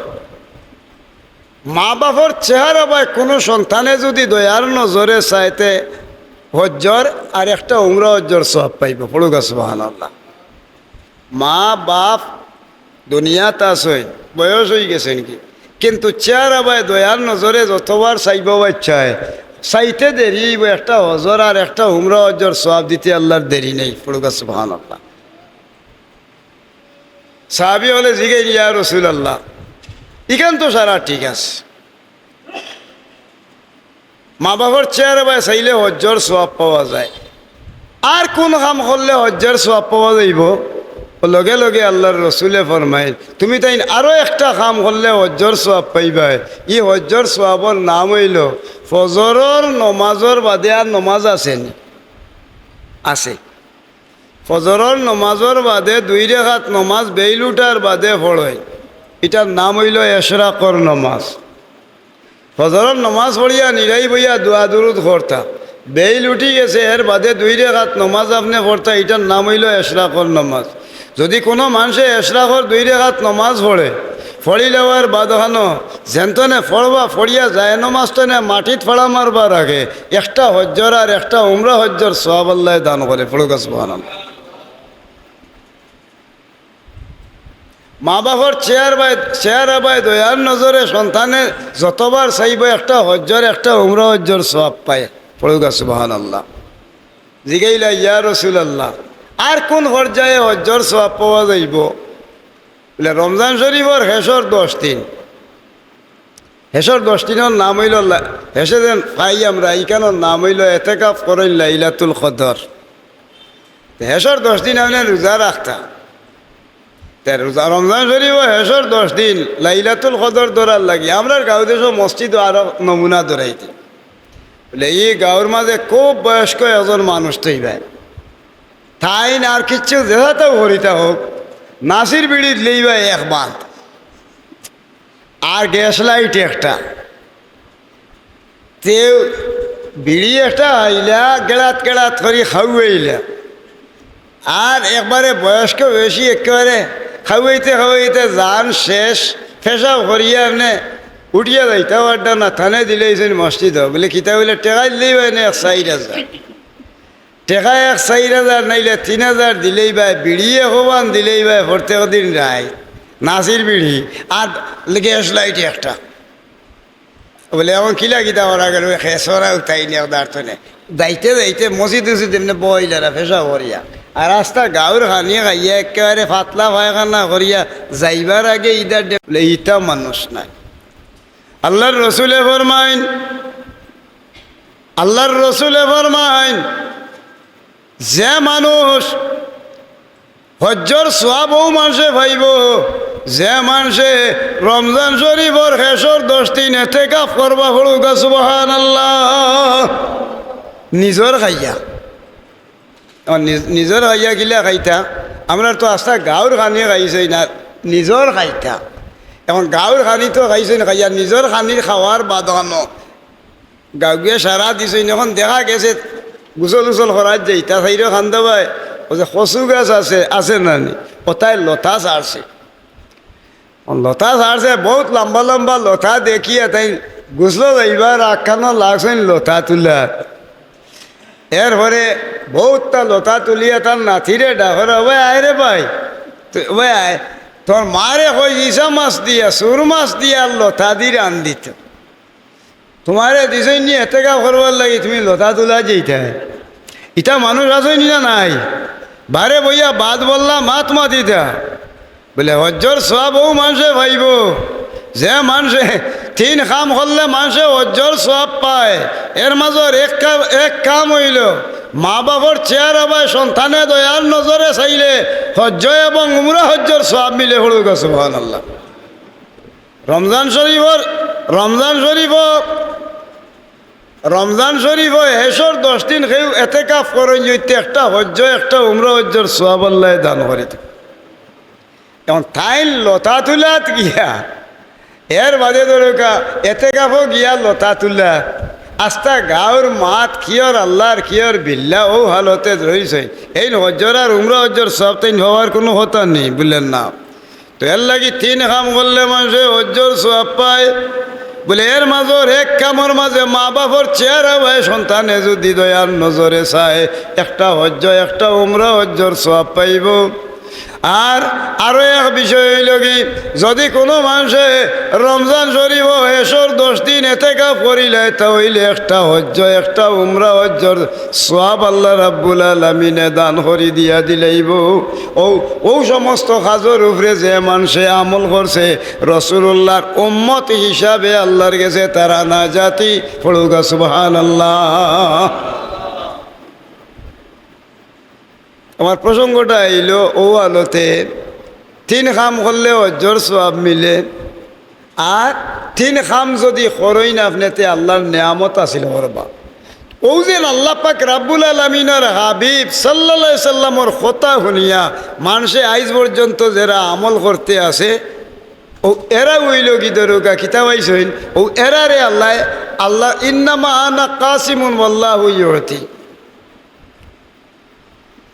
মা বাপর চেহারা বায় কুনু সন্তানে যুদি দয়ার নজরে চায় তে হজ্জর আর একটা উমরা হজ্জর সওয়াব পাইবো।" পড়ুক্কা সুবহানাল্লাহ। মা বাপ দুনিয়াত আছইন, বয়স অইগেছে নাকি, কিন্তু চেহারা বায় দয়ার নজরে যতবার চাইবো বাইচ্চায়, চাইতে দেরি অইবো, একটা হজ্জর আর একটা উমরা হজ্জর সওয়াব দিতে আল্লার দেরি নাই। পড়ুক্কা সুবহানাল্লাহ। সাহাবি অকলে জিগাইন, "ইয়া রাসুলাল্লাহ, ইখান তো সারা ঠিক আছে, মা বাপর চেহারা বায় চাইলে হজ্জর সওয়াব পাওয়া যায়, আর কুন কাম করলে হজ্জর সওয়াব পাওয়া যাইবো?" লগে লগে আল্লার রসুলে ফরমাইন, "তুমিতাইন আরো একটা কাম করলে হজ্জর সওয়াব পাইবায়।" ই হজ্জর সওয়াবর নাম অইলো ফজরর নমাজর বাদে আর নমাজ আছে নি? আছে। ফজরর নমাজর বাদে দুই রেকাত নমাজ বেইল উঠার বাদে পড়ইন, ইটার নাম অইলো এশরাকর নমাজ। ফজরর নমাজ পড়িয়া নিরাই বইয়া দোয়া দুরুদ করতা, বেইল উঠি গেছে, এর বাদে দুই রেকাত নমাজ আপনে পড়তা, ইটার নাম অইলো এশরাকর নমাজ। যুদি কুনু মানষে এশরাকর দুই রেকাত নমাজ পড়ে, পড়িলেওয়ার বাদ খানো যেনতনে পড়বা, পড়িয়া যায় নমাজ তনে মাটিত ফাড়া মারবার আগে একটা হজ্জর আর একটা উমরা হজ্জর সওয়াব আল্লায় দান করে। পড়ুক্কা সুবহানাল্লাহ। মা বাপর চেহারা বায়, চেহারা বায় দয়ার নজরে সন্তানে যতবার চাইবো একটা হজ্জর একটা উমরা হজ্জর সওয়াব পায়। পড়ুক্কা সুবহানাল্লাহ। জিগাইলা, "ইয়া রাসুলাল্লাহ, আর কুন পর্যায়ে হজ্জর সওয়াব পাওয়া যাইবো?" বলে, "রমজান শরিফর হেশর দশ দিন।" হেশর দশ দিনর নাম অইলো লা-, হেশে যেন পাই আমরা, ইখানর নাম অইলো এতেকাফ করইন লাইলাতুল কদর। তে হেশর দশ দিন আপনে রোজা রাখতা। তে রোজা, রমজান শরিফো হেশর দশ দিন লাইলাতুল কদর ধরার লাগি আমরার গাঁও দেশো মসজিদো আরো নমুনা ধরাইতে। বুলে, "ই গাঁওর মাঝে খুব বয়স্ক একজন মানুষ থইবায়, তাইন আর কিচ্ছু যেতাউ করিতা অউক, নাসির বিড়ি দিলেইবায় এক বান্দ, আর গ্যাস লাইট একটা।" তেউ বিড়ি একটা আইলা, গেড়াত গেড়াত করি খাওয়াইলা। আর একবারে বয়স্ক বেশি, একেবারে খাওয়াইতে খাওয়াইতে জান শেষ, পেশাব করিয়া এমনে উঠিয়া যাইতা পারতা না, তানে দিলাইছইন মসজিদো। বুলে, "কিতা?" বুলে, "টেকা দিলেইবায় নে এক চাইর হাজার। টেকা এক চাইর হাজার নাইলে তিন হাজার দিলেইবায়, বিড়ি একো বান্দ দিলেইবায়, প্রত্যেক দিন রাইত নাসির বিড়ি, আর গ্যাস লাইট একটা।" বুলে, "এখন কিলা কিতা করা গেল?" ওই খেসরা উঠাই নিয়ে দাঁড়তো নে। যাইতে যাইতে মসজিদ উসজিদ এমনে বইলারা পেশাব করিয়া। আর আস্তা গাঁওর খানি খাইয়া একেবারে পাতলা পায়খানা করিয়া যাইবার আগে ইদার ডে-, বুলে, "ইতা মানুষ নায়।" আল্লাহর রসুলে ফরমাইন, আল্লাহর রসুলে ফরমাইন, যে মানুষ হজ্জর সওয়াব অউ মানষে পাইবো, যে মানষে রমজান শরীফর শেষর দশ দিন এতেকাফ করবা, পড়ুক্কা সুবহানাল্লাহ। নিজর খাইয়া, অ, নিজ-, নিজর খাইয়া কিলা খাইতা? আমরার তো আস্তা গাঁওর খানি খাইছইন, নিজর খাইতা। এখন গাঁওর খানি তো খাইছইন, খাইয়া নিজর খানির খাওয়ার বাদানো গাউগুয়ে সারা দিছইন। এখন দেখা গেছে গোসল উসল করার যাইতা, চাইরো কান্দা বায়, অউ যে কচু গাছ আছে, আছে না নি? অতায় লতা ছাড়ছে। অ লতা ছাড়ছে, বউত লম্বা লম্বা লতা দেখিয়া তাইন গোসলো যাইবার আগ খানো লাগছইন লতা তুলাত। এরপরে বউততা লতা তুলিয়া তার নাতিরে ডাকরা, "ওই আয় রে ভাই, তুই ওই আয়, তোর মারে কই ইছা মাছ দিয়া, সুর মাছ দিয়া আর লতা দি রান্দিতো।" তুমারে দিছইন নি এতেকাফ করবার লাগি, তুমি লতা তুলাত যাইতায়? ইতা মানুষ আছইন নি না নাই? বারে বইয়া বাদ বললা মাত মাতিতা। বুলে, হজ্জর সওয়াব অউ মানষে পাইবো, যে মানষে তিন কাম করলে মানষে হজ্জর সওয়াব পায়। এর মাজর এক কা-, এক কাম অইলো, মা বাপর চেহারা বায় সন্তানে দয়ার নজরে চাইলে হজ্জ এবং উমরা হজ্জর সওয়াব মিলে, পড়ুক্কা সুবহানাল্লাহ। রমজান শরীফর, রমজান শরীফ, রমজান শরীফ শেষর দশ দিন কেউ এতেকাফ করইন যুদি, একটা হজ্জ, একটা উমরা হজ্জর সওয়াব আল্লায় দান করি দেইন। এখন তাইন লতা তুলাত গিয়া, এর বাদে ধরুক্কা এতেকাফো গিয়া লতা তুলাত, আস্তা গাঁওর মাত কিয়র আল্লার কিয়র বিল্লা অউ হালতে রইছইন। এইন হজ্জর আর উমরা হজ্জর সওয়াব তাইন পাওয়ার কুনু কথা নি, বুলের না। তো এর লাগি তিন কাম করলে মানষে হজ্জর সওয়াব পায়। বুলে, এর মাজর এক কামর মাজে মা বাপর চেহারা বায় সন্তানে যুদি দয়ার নজরে চায়, একটা হজ্জ, একটা উমরা হজ্জর সওয়াব পাইবো। আর আরো এক বিষয় অইলো কি, যুদি কুনু মানষে রমজান শরীফো শেষর দশ দিন এতেকাফ করিলায়, তা অইলে একটা হজ্জ, একটা উমরা হজ্জর সওয়াব আল্লাহ রাব্বুল আলামিনে দান করি দিয়া দিলাইবো। অউ, অউ সমস্ত কাজর উপরে যে মানষে আমল করছে, রসুলুল্লাহর উম্মত হিসাবে আল্লার গেছে তারা নাজাতি, পড়ুক্কা সুবহানাল্লাহ। আমার প্রসঙ্গটা আইলো অউ হালতে, তিন কাম করলে হজ্জর সওয়াব মিলে, আর তিন কাম যুদি করইন আপনে তে আল্লার নিয়ামত হাসিল করবা। অউ যেন আল্লাহ পাক রাব্বুল আলামিনর হাবিব সাল্লাল্লাহু আলাইহি সাল্লামর কথা হুনিয়া মানষে আইজ পর্যন্ত যেরা আমল করতে আছে, অউ এরা অইলো কি ধরুক্কা কিতা পাইছইন, অউ এরারে আল্লায়, আল্লাহ, "ইন্নামা আনা কাসিমুন ওয়াল্লাহু ইউতি।"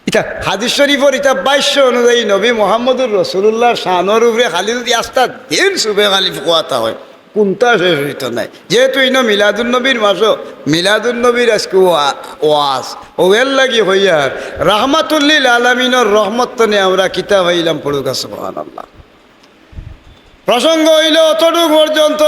ইতা হাদিস শরীফর ইতা ভাষ্য অনুযায়ী নবী মুহাম্মদুর রাসূলুল্লাহর শানর উপরে খালি যুদি আস্তা দিন সুবে খালি কওয়াতা অয়, কুন্তা শেষ অইতো নায়। যেহেতু ইনো মিলাদুন নবীর মাসো, মিলাদুন নবীর আইজকু ওয়া-, ওয়াজ, অউ এর লাগি কইয়ার, রাহমাতুল্লিল আলামিনর রহমত তনে আমরা কিতা পাইলাম, পড়ুক্কা সুবহানাল্লাহ। প্রসঙ্গ অইলো অতটুক পর্যন্ত।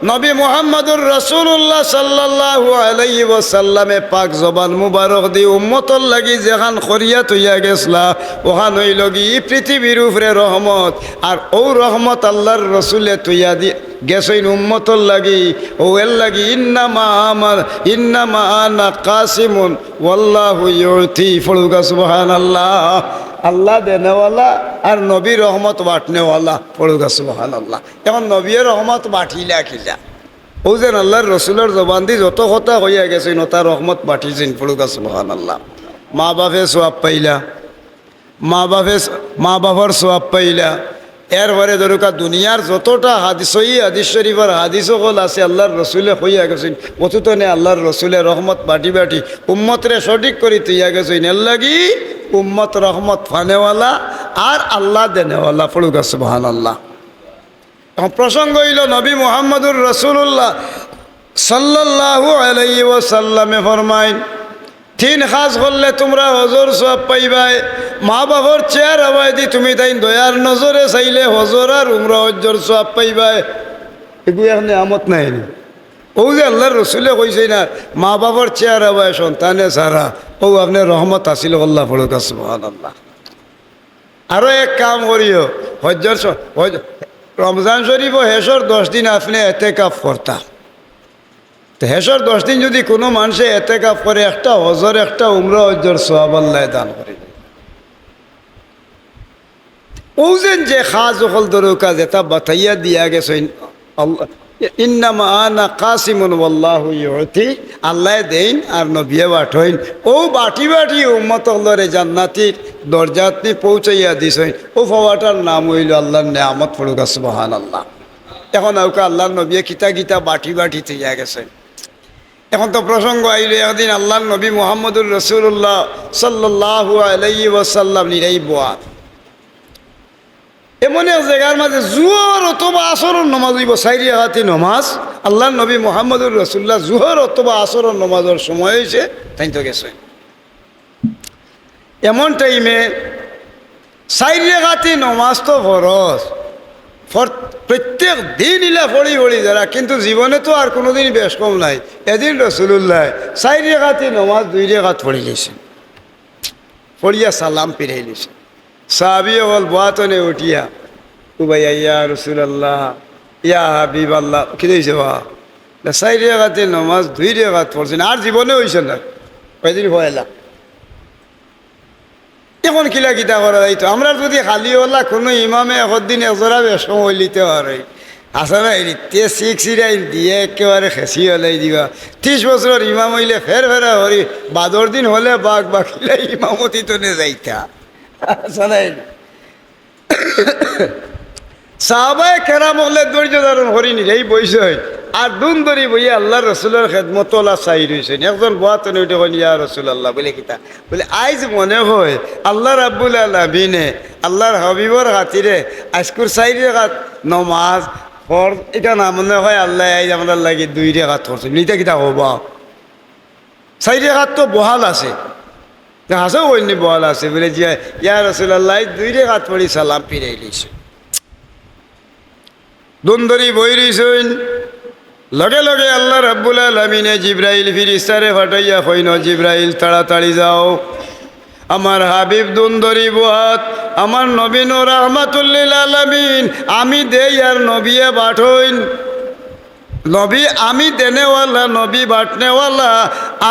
নবী মুহাম্মদুর রাসূলুল্লাহ সাল্লাল্লাহু আলাইহি ওয়াসাল্লামে পাক জবান মুবারক দি উম্মতর লাগি যেখান করিয়া থইয়া গেছলা, অখান অইলো গি ই পৃথিবীর উপরে রহমত। আর অউ রহমত আল্লার রসুলে থইয়া দি গেছইন উম্মতর লাগি। অউ এর লাগি, "ইন্নামা আমার, ইন্নামা আনা কাসিমুন ওয়াল্লাহু ইউতি।" পড়ুক্কা সুবহানাল্লাহ। আল্লাহ দেনেওয়ালা আর নবী রহমত বাটনেওয়ালা। পড়ুক্কা সুবহানাল্লাহ। এখন নবীয়ে রহমত বাটিলা কিলা? অউ যেন আল্লার রসুলর জবানদি যত কথা কইয়া গেছইন, অতা রহমত বাটিছইন, পড়ুক্কা সুবহানাল্লাহ। মা বাপে সওয়াব পাইলা, মা বাপে, মা বাপর সওয়াব পাইলা। এরপরে ধরুক্কা দুনিয়ার যতটা হাদিস, সহি হাদিস শরিফর হাদিস অকল আছে, আল্লার রসুলে কইয়া গেছইন, অতু তনে আল্লার রসুলে রহমত বাটি বাটি উম্মতরে সঠিক করি থইয়া গেছইন। এরলাগি উম্মত রহমত পানেওয়ালা আর আল্লা দেনেওয়ালা, পড়ুক্কা সুবহানাল্লাহ। অখন প্রসঙ্গ অইলো নবী মুহাম্মদুর রাসূলুল্লাহ সাল্লাল্লাহু আলাইহি ওয়াসাল্লামে ফরমাইন, তিন কাজ করলে তুমরা হজর সওয়াব পাইবায়। মা বাপর চেহারাবায়দি তুমি তাইন দয়ার নজরে চাইলে হজর আর উমরা হজ্জর সওয়াব পাইবায়। এগু এক নিয়ামত নায়নি? অউ যে আল্লার রসুলে কইছইন না, মা বাপর চেহারাবায় সন্তানে ছাড়া, অউ আপনে রহমত হাসিল করলা, পড়ুক্কা সুবহানাল্লাহ। আরো এক কাম করিও, হজ্জর স-, হজ-, রমজান শরিফো হেশর দশ দিন আপনে এতেকাফ করতা। তে হেশর দশ দিন যুদি কুনু মানষে এতেকাফ করে, একটা হজর, একটা উমরা হজ্জর সওয়াব আল্লায় দান করি। অউ যেন যে কাজ অকল ধরুক্কা যেতা বাতাইয়া দিয়া গেছইন, আল্লাহ, ইন্নামা আনা কাসিমুন ওয়াল্লাহু ইউতি, আল্লায় দেইন আর নবিয়ে বাটইন। অউ বাটি বাটি উম্মত অকলরে জান্নাতির দরজাত নি পৌঁছাইয়া দিছইন। অউ পাওয়াটার নাম অইলো আল্লার নিয়ামত, পড়ুক্কা সুবহানাল্লাহ। অখন আউক্কা আল্লার নবিয়ে কিতা কিতা বাটি বাটি থইয়া গেছইন। অখন তো প্রসঙ্গ আইলো, একদিন আল্লার নবী মুহাম্মদুর রাসূলুল্লাহ সাল্লাল্লাহু আলাইহি ওয়াসাল্লাম নিরাই বওয়াত। এমন এক জাগার মাঝে জুহর অথবা আসরর নমাজ অইবো, চাইর রাকাতি নমাজ। আল্লার নবী মুহাম্মদুর রাসূলুল্লাহ জুহর অথবা আসরর নমাজর সময় অইছে, তাইন তো গেছইন। এমন টাইমে চাইর রাকাতি নমাজ তো ফরজ, ফর-, প্রত্যেক দিন ইলা পড়ি পড়ি যারা, কিন্তু জীবনে তো আর কুনুদিন বেশ কম নাই। এদিন রাসূলুল্লায় চাইর রাকাতি নমাজ দুই রাকাত পড়িলিছইন, পড়িয়া সালাম ফিরাইলিছইন। সাহাবী অকল বওয়াত তনে উঠিয়া, উবাইয়া, ইয়া রাসূলুল্লাহ, ইয়া হাবিবাল্লাহ, কিতা অইছে বা? না, চাইর রাকাতি নমাজ দুই রাকাত পড়ছইন, আর জীবনে অইছে না, অউ দিন পয়লা। অখন কিলা কিতা করা যাইতো? আমরার যুদি খালি অলা কুনু ইমামে একদিন এক জোড়া বেশ কম অইলিতে পারে, হাসান আইলিতে সিক্স ইরাইন দিয়া একেবারে খেসি অলাই দিবা। তিশ বছরর ইমাম অইলে ফের ফেরা করি, বাদর দিন অইলে বাক বাকিলা ইমামতি তনে যাইতা। হাসান আইলি। সাহাবায়ে কেরাম অকলে ধৈর্য ধারণ করি নিরাই বইছইন, আর দুন ধরি বইয়া আল্লার রসুলর খেদমতো অলা চাই রইছইন। একজন বওয়াত তনে উঠি কইন, ইয়া রাসূলুল্লাহ, বুলে কিতা? বুলে, আইজ মনে অয় আল্লাহ রাব্বুল আলামিনে আল্লার হাবিবর খাতিরে আইজকুর চাইর রাকাত নমাজ ফরজ, ইটা না মনে অয় আল্লায় আইজ আমরার লাগি দুই রাকাত করছইন। ইটা কিতা কইবা? চাইর রাকাত তো বহাল আছে। তে হাছাউ কইন নি বহাল আছে? বুলে, জি, ইয়া রাসূলুল্লাহ, আইজ দুই রাকাত পড়ি সালাম ফিরাইলিছইন। দুন ধরি বই রইছইন। লগে লগে আল্লাহ রাব্বুল আলামিনে জিব্রাইল ফিরিস্তারে পাঠাইয়া কইন, জিব্রাইল, তাড়াতাড়ি যাও, আমার হাবিব দুন ধরি বওয়াত, আমার নবী নূর রাহমাতুল্লিল আলামিন, আমি দেই আর নবিয়ে বাটইন। নবী আমি দেনেওয়ালা, নবী বাটনেওয়ালা।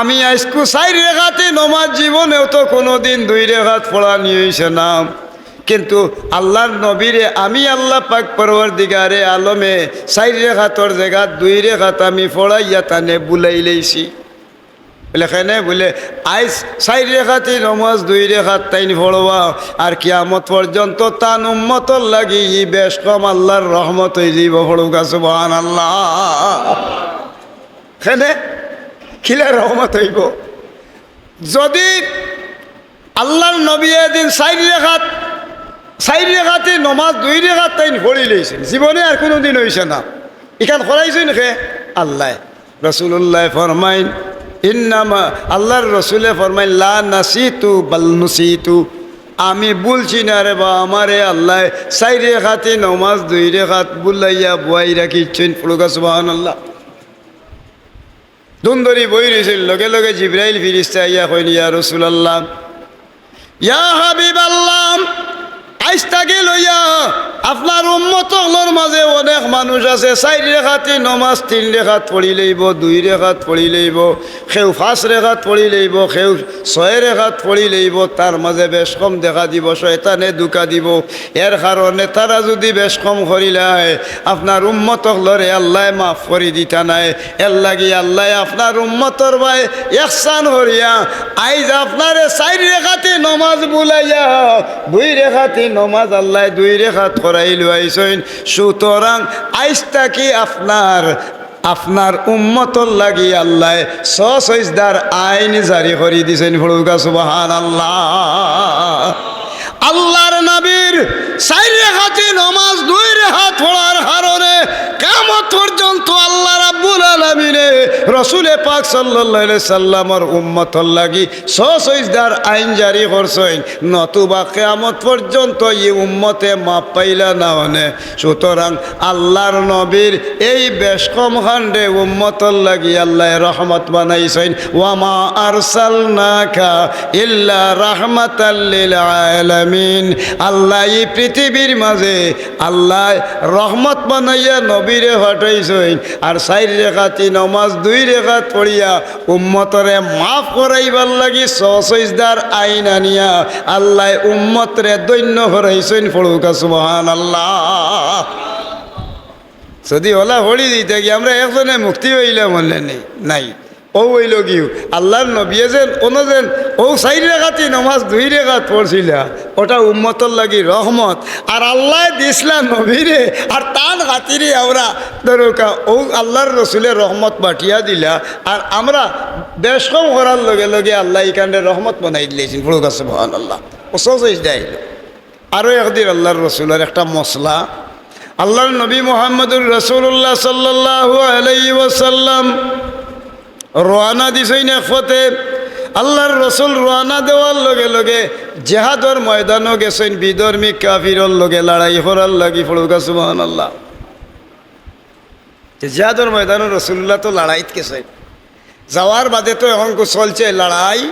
আমি আইজকু চাইর রেখাতি নমাজ, জীবনেও তো কুনুদিন দুই রেখাত পড়ানি অইছে না। কিন্তু আল্লার নবীরে আমি আল্লা পাক পরওয়ারদিগারে আলমে চাইর রেখাতর জাগাত দুই রেখাত আমি পড়াইয়া তানে বুলাইলাইছি। বুলে, কেনে? বুলে, আইজ চাইর রেখাতি নমাজ দুই রেখাত তাইন পড়বা, আর কিয়ামত পর্যন্ত তান উম্মতর লাগি ই বেশ কম আল্লার রহমত অইযিবো। পড়ুক্কা সুবহানাল্লাহ। কেনে? কিলা রহমত অইবো? যুদি আল্লার নবী এদিন চাইর রেখাত, চাইর রেখাতি নমাজ দুই রেখাত তাইন পড়িলাইছইন, জীবনে আর কুনুদিন অইছে না। ইখান করাইছইন কে? আল্লায়। রাসুলুল্লায় ফরমাইন, ইন্নামা, আল্লার রাসুলে ফরমাইন, লা নাসিতু বাল নুসিতু, আমি ভুলছি না রেবা, আমারে আল্লায় চাইর রেখাতি নমাজ দুই রেখাত বুলাইয়া বওয়াই রাখিছইন। পড়ুক্কা সুবহানাল্লাহ। দুন ধরি বই রইছইন, লগে লগে জিব্রাইল ফিরিস্তা আইয়া কইন, ইয়া রাসুলাল্লাহ, ইয়া হাবিবাল্লাহ, আইজ থাকি লইয়া আপনার উম্মত অকলর মাঝে অনেক মানুষ আছে, চাইর রেখাতি নমাজ তিন রেখাত পড়ি লইবো, দুই রেখাত পড়ি লইবো, কেউ পাঁচ রেখাত পড়ি লইবো, কেউ ছয় রেখাত পড়ি লইবো, তার মাঝে বেশকম দেখা দিবো, শয়তানে ধুকা দিবো। এর কারণে তারা যুদি বেশকম করিলায়, আপনার উম্মত অকলরে আল্লায় মাফ করি দিতা নায়। এর লাগি আল্লায় আপনার উম্মতর বায় ইহসান করিয়া আইজ আপনারে চাইর রেখাতি নমাজ ভুলাইয়া দুই রেখাতি নমাজ আল্লায় দুই রেখাত করাই লইছইন। সুতরাং আইজ থাকি আপনার, আপনার উম্মতর লাগি আল্লায় ছ সইজদার আইন জারি করি দিছইন। পড়ুক্কা সুবহানাল্লাহ। আল্লাহর নবীর চাইর রেখাতি নমাজ দুই রেখাত পড়ার কারণে কিয়ামত পর্যন্ত আল্লাহ রাব্বুল আলামিনে রসুলে পাক সাল্লাল্লাহু আলাইহি সাল্লামর উম্মতর লাগি ছ সইজদার আইন জারি করছইন, নতুবা কিয়ামত পর্যন্ত ই উম্মতে মাফ পাইলা না অনে। সুতরাং আল্লাহর নবীর এই বেশকম কাণ্ডে উম্মতর লাগি আল্লায় রহমত বানাইছইন। ওয়ামা আরসালনাকা ইল্লা রাহমাতাল লিল আলামিন। আল্লায় ই পৃথিবীর মাঝে আল্লায় রহমত বানাইয়া নবীরে পাঠাইছইন, আর চাইর রেখাতি নমাজ দুই রেখাত পড়িয়া উম্মতরে মাফ করাইবার লাগি ছ সইজদার আইন আনিয়া আল্লায় উম্মতরে ধন্য করাইছইন। পড়ুক্কা সুবহানাল্লাহ। যুদি অলা পড়ি দিতা গি আমরা একজনে মুক্তি পাইলাম অনে নি? নাই। অউ অইলো গিউ আল্লাহর নবীয়ে যেন অনো যেন অউ চাইর রেখাতি নমাজ দুই রেখাত পড়ছিলা, ওটা উম্মতর লাগি রহমত। আর আল্লায় দিছলা নবীরে, আর তান খাতিরে আমরা ধরুক্কা অউ আল্লাহর রসুলে রহমত বাটিয়া দিলা, আর আমরা বেশকম করার লগে লগে আল্লায় ইখানরে রহমত বানাই দিলাইছইন। পড়ুক্কা সুবহানাল্লাহ। ও ছ সইজদা আইলো। আরো একদিন আল্লাহর রসুলর একটা মসলা, আল্লাহর নবী মুহাম্মদুর রাসূলুল্লাহ সাল্লাল্লাহু আলাইহি ওয়াসাল্লাম রওয়ানা দিছইন এক পথে। আল্লাহর রসুল রওয়ানা দেওয়ার লগে লগে জেহাদর ময়দানো গেছইন, বিধর্মী কাফিরর লগে লড়াই করার লাগি। পড়ুক্কা সুবহানাল্লাহ। তে জেহাদর ময়দানো রসুলুল্লাহ তো লড়াইত গেছইন, যাওয়ার বাদে তো এখন কু চলছে লড়াই।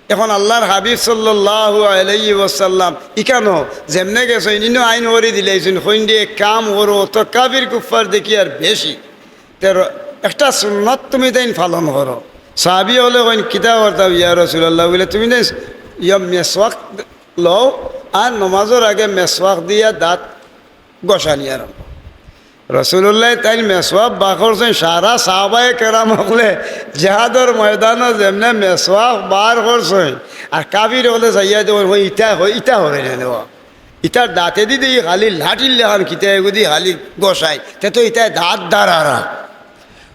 এখন আল্লাহর হাবিব সাল্লাল্লাহু আলাইহি ওয়াসাল্লাম ইকানো যেমনে গেছইন, ইনো আইন করি দিলাইছইন, কইন দে এক কাম করো, অত কাফির কুফফার দেখি আর বেশি। তে র-, একটা সুন্নত তুমি তাইন পালন করো। সাহাবী অকলে কইন, "কিতা করতাম ইয়া রাসূলুল্লাহ?" বুলে, "তুমি তাইন ইয়া মেসওয়াক লও, আর নমাজর আগে মেসওয়াক দিয়া দাঁত ঘষানি আরম্ভ।" রসুলুল্লায় তাইন মেসওয়াক বার করছইন, সারা সাহাবায়ে কেরাম অকলে জেহাদর ময়দানো যেমনে মেসওয়াক বার করছইন, আর কাফির অকলে চাইয়া দেখইন, "অয় ইতা, অয় ইতা করে না নেওয়া।" ইতার দাঁতেদি দেই খালি লাঠির লাখান কিতা এগুদি খালি ঘষায়, তে তো ইতায় দাঁত দাঁড়ারা।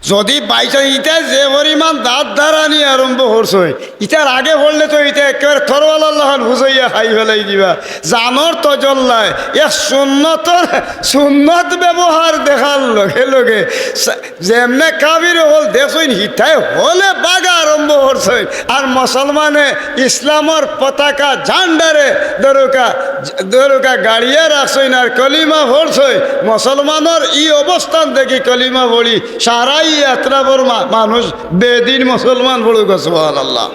যুদি by chance ইতায় যে পরিমাণ দাঁত দাঁড়ানি আরম্ভ করছইন, ইতার আগে পড়লে তো ইতায় একেবারে তরোয়ালর লাখান হুজাইয়া খাই ফালাই দিবা। জানোর তজল্লায় এক সুন্নতর, সুন্নত ব্যবহার দেখার লগে লগে সা-, যেমনে কাফির অকল দেখছইন, হিতায় হলে বাগা আরম্ভ করছইন। আর মুসলমানে ইসলামর পতাকা ঝান্ডারে ধরুক্কা, ধরুক্কা গাড়িয়া রাখছইন আর কলিমা পড়ছইন। মুসলমানর ই অবস্থান দেখি কলিমা পড়ি সারা ই আতরাফর মা-, মানুষ বেদিন মুসলমান। পড়ুক্কা সুবহানাল্লাহ।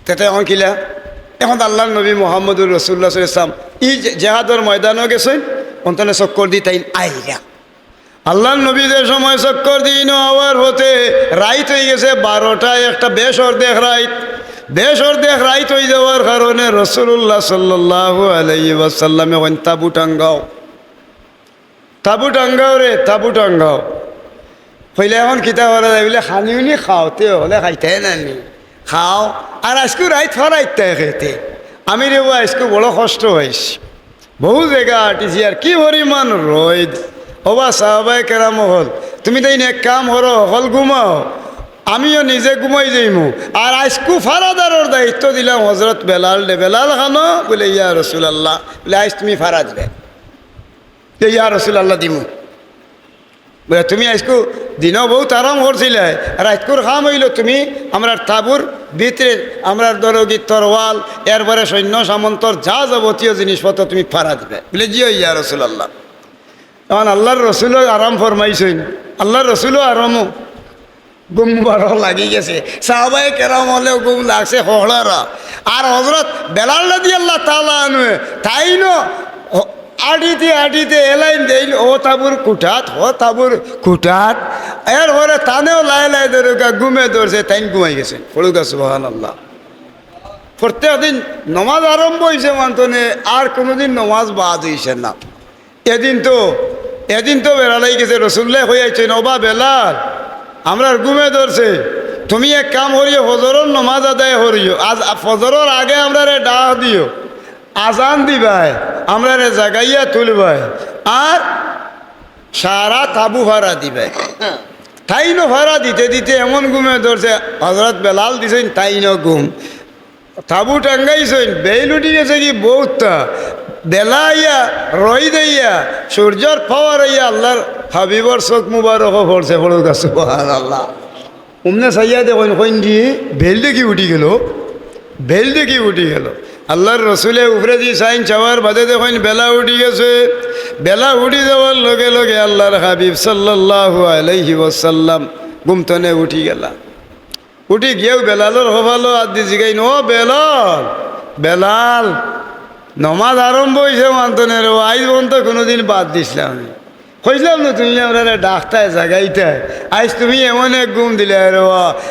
তে তে এখন কিলা? এখন আল্লাহর নবী মুহাম্মদুর রাসূলুল্লাহ সাল্লাল্লাহু আলাইহি ওয়াসাল্লাম ই জে-, জেহাদর ময়দানো গেছইন, অন্তনে চক্কর দি তাইন আইরা। আল্লাহর নবী যে সময় চক্কর দি ইনো আওয়ার পথে রাইত অই গেছে বারোটা, একটা বেশ অর্ধেক রাইত। বেশ অর্ধেক রাইত অই যাওয়ার কারণে রসুলুল্লাহ সাল্লাল্লাহু আলাইহি ওয়াসাল্লামে কইন, "তাবু টাঙ্গাও।" "তাবু টাঙ্গাও রে, তাবু টাঙ্গাও।" কইলে, "এখন কিতা করা যায়?" বুলে, "খানি উনি খাও, তে অকলে খাইতায় না নি? খাও, আর আইজকু রাইত ফারাইতায় খেতে।" "আমি রে বা, আইজকু বড় কষ্ট পাইছি, বহু জাগা আটিছি, আর কি পরিমাণ রইদ।" "ও বা সাহাবায়ে কেরাম অকল, তুমি তাইন এক কাম করো, অকল ঘুমাও, আমিও নিজে ঘুমাই যাইমু, আর আইজকু ফারাদারর দায়িত্ব দিলাম হজরত বেলালরে। বেলাল খানো?" বুলে, "ইয়া রাসূলুল্লাহ।" বুলে, "আইজ তুমি ফারা দিবে।" "ইয়া রাসূলুল্লাহ, দিমু।" বুলে, "তুমি আইজকু দিনো বউত আরাম করছিলায়, রাইতকুর কাম অইলো তুমি আমরার তাবুর ভিতরে আমরার ধরুক্কা তরোয়াল, এরপরে সৈন্য সামন্তর যা যাবতীয় জিনিসপত্র তুমি ফারা দিবে।" বুলে, "জি অয় ইয়া রাসূলুল্লাহ।" এখন আল্লাহর রসুলও আরাম ফরমাইছইন, আল্লাহর রসুলও আরামও। ঘুম মুবারক লাগি গেছে। সাহাবায়ে কেরাম অকলর ঘুম লাগছে হকলর। আর হযরত বেলাল রাদিয়াল্লাহু তাআলা আনহু, তাইনও হ-, আটিতে আটিতে এলাইন দেইন, অউ তাবুর খুটাত, অউ তাবুর খুটাত। এরপরে তানেও লায় লায় ধরুক্কা ঘুমে ধরছে, তাইন ঘুমাই গেছে। পড়ুক্কা সুবহানাল্লাহ। প্রত্যেক দিন নমাজ আরম্ভ অইছে মানতনে, আর কুনুদিন নমাজ বাদ অইছে না। এদিন তো, এদিন তো বেলাল আইগেছে, রসুলুল্লায় কইয়া আইছইন, "ওবা বেলাল, আমরার ঘুমে ধরছে, তুমি এক কাম করিও, ফজরর নমাজ আদায় করিও, আজ ফজরর আগে আমরারে ডাক দিও, আজান দিবায়, আমরারে জাগাইয়া তুলবায়, আর সারা তাবু ফাড়া দিবায়।" তাইনও ফাড়া দিতে দিতে এমন ঘুমে ধরছে, হযরত বেলাল দিছইন তাইনও ঘুম। তাবু টাঙ্গাইছইন, বেইল উঠি গেছে কি বউততা, বেলা আইয়া, রইদ আইয়া, সূর্যর power আইয়া আল্লার হাবিবর চউখ মুবারকো পড়ছে, পড়ুক্কা সুবহানাল্লাহ। অমনে চাইয়া দেখইন, কইন কি, বেইল দেখি উঠি গেল, বেইল দেখি উঠি গেল। আল্লার রসুলে উপরেদি চাইন, চাওয়ার বাদে দেখইন বেলা উঠি গেছে। বেলা উঠি যাওয়ার লগে লগে আল্লার হাবিব সাল্লাল্লাহু আলাইহি ওয়াসাল্লাম ঘুম তনে উঠি গেলা। উঠি গিয়াউ বেলালর কপালো আত দি জিগাইন, "ও বেলাল, বেলাল, নমাজ আরম্ভ অইছে মানতনে রে, আইজ পর্যন্ত কুনুদিন বাদ দিছলাম না। কইছলাম না তুমি আমরারে ডাকতায়, জাগাইতায়, আইজ তুমি এমন এক ঘুম দিলায় রে,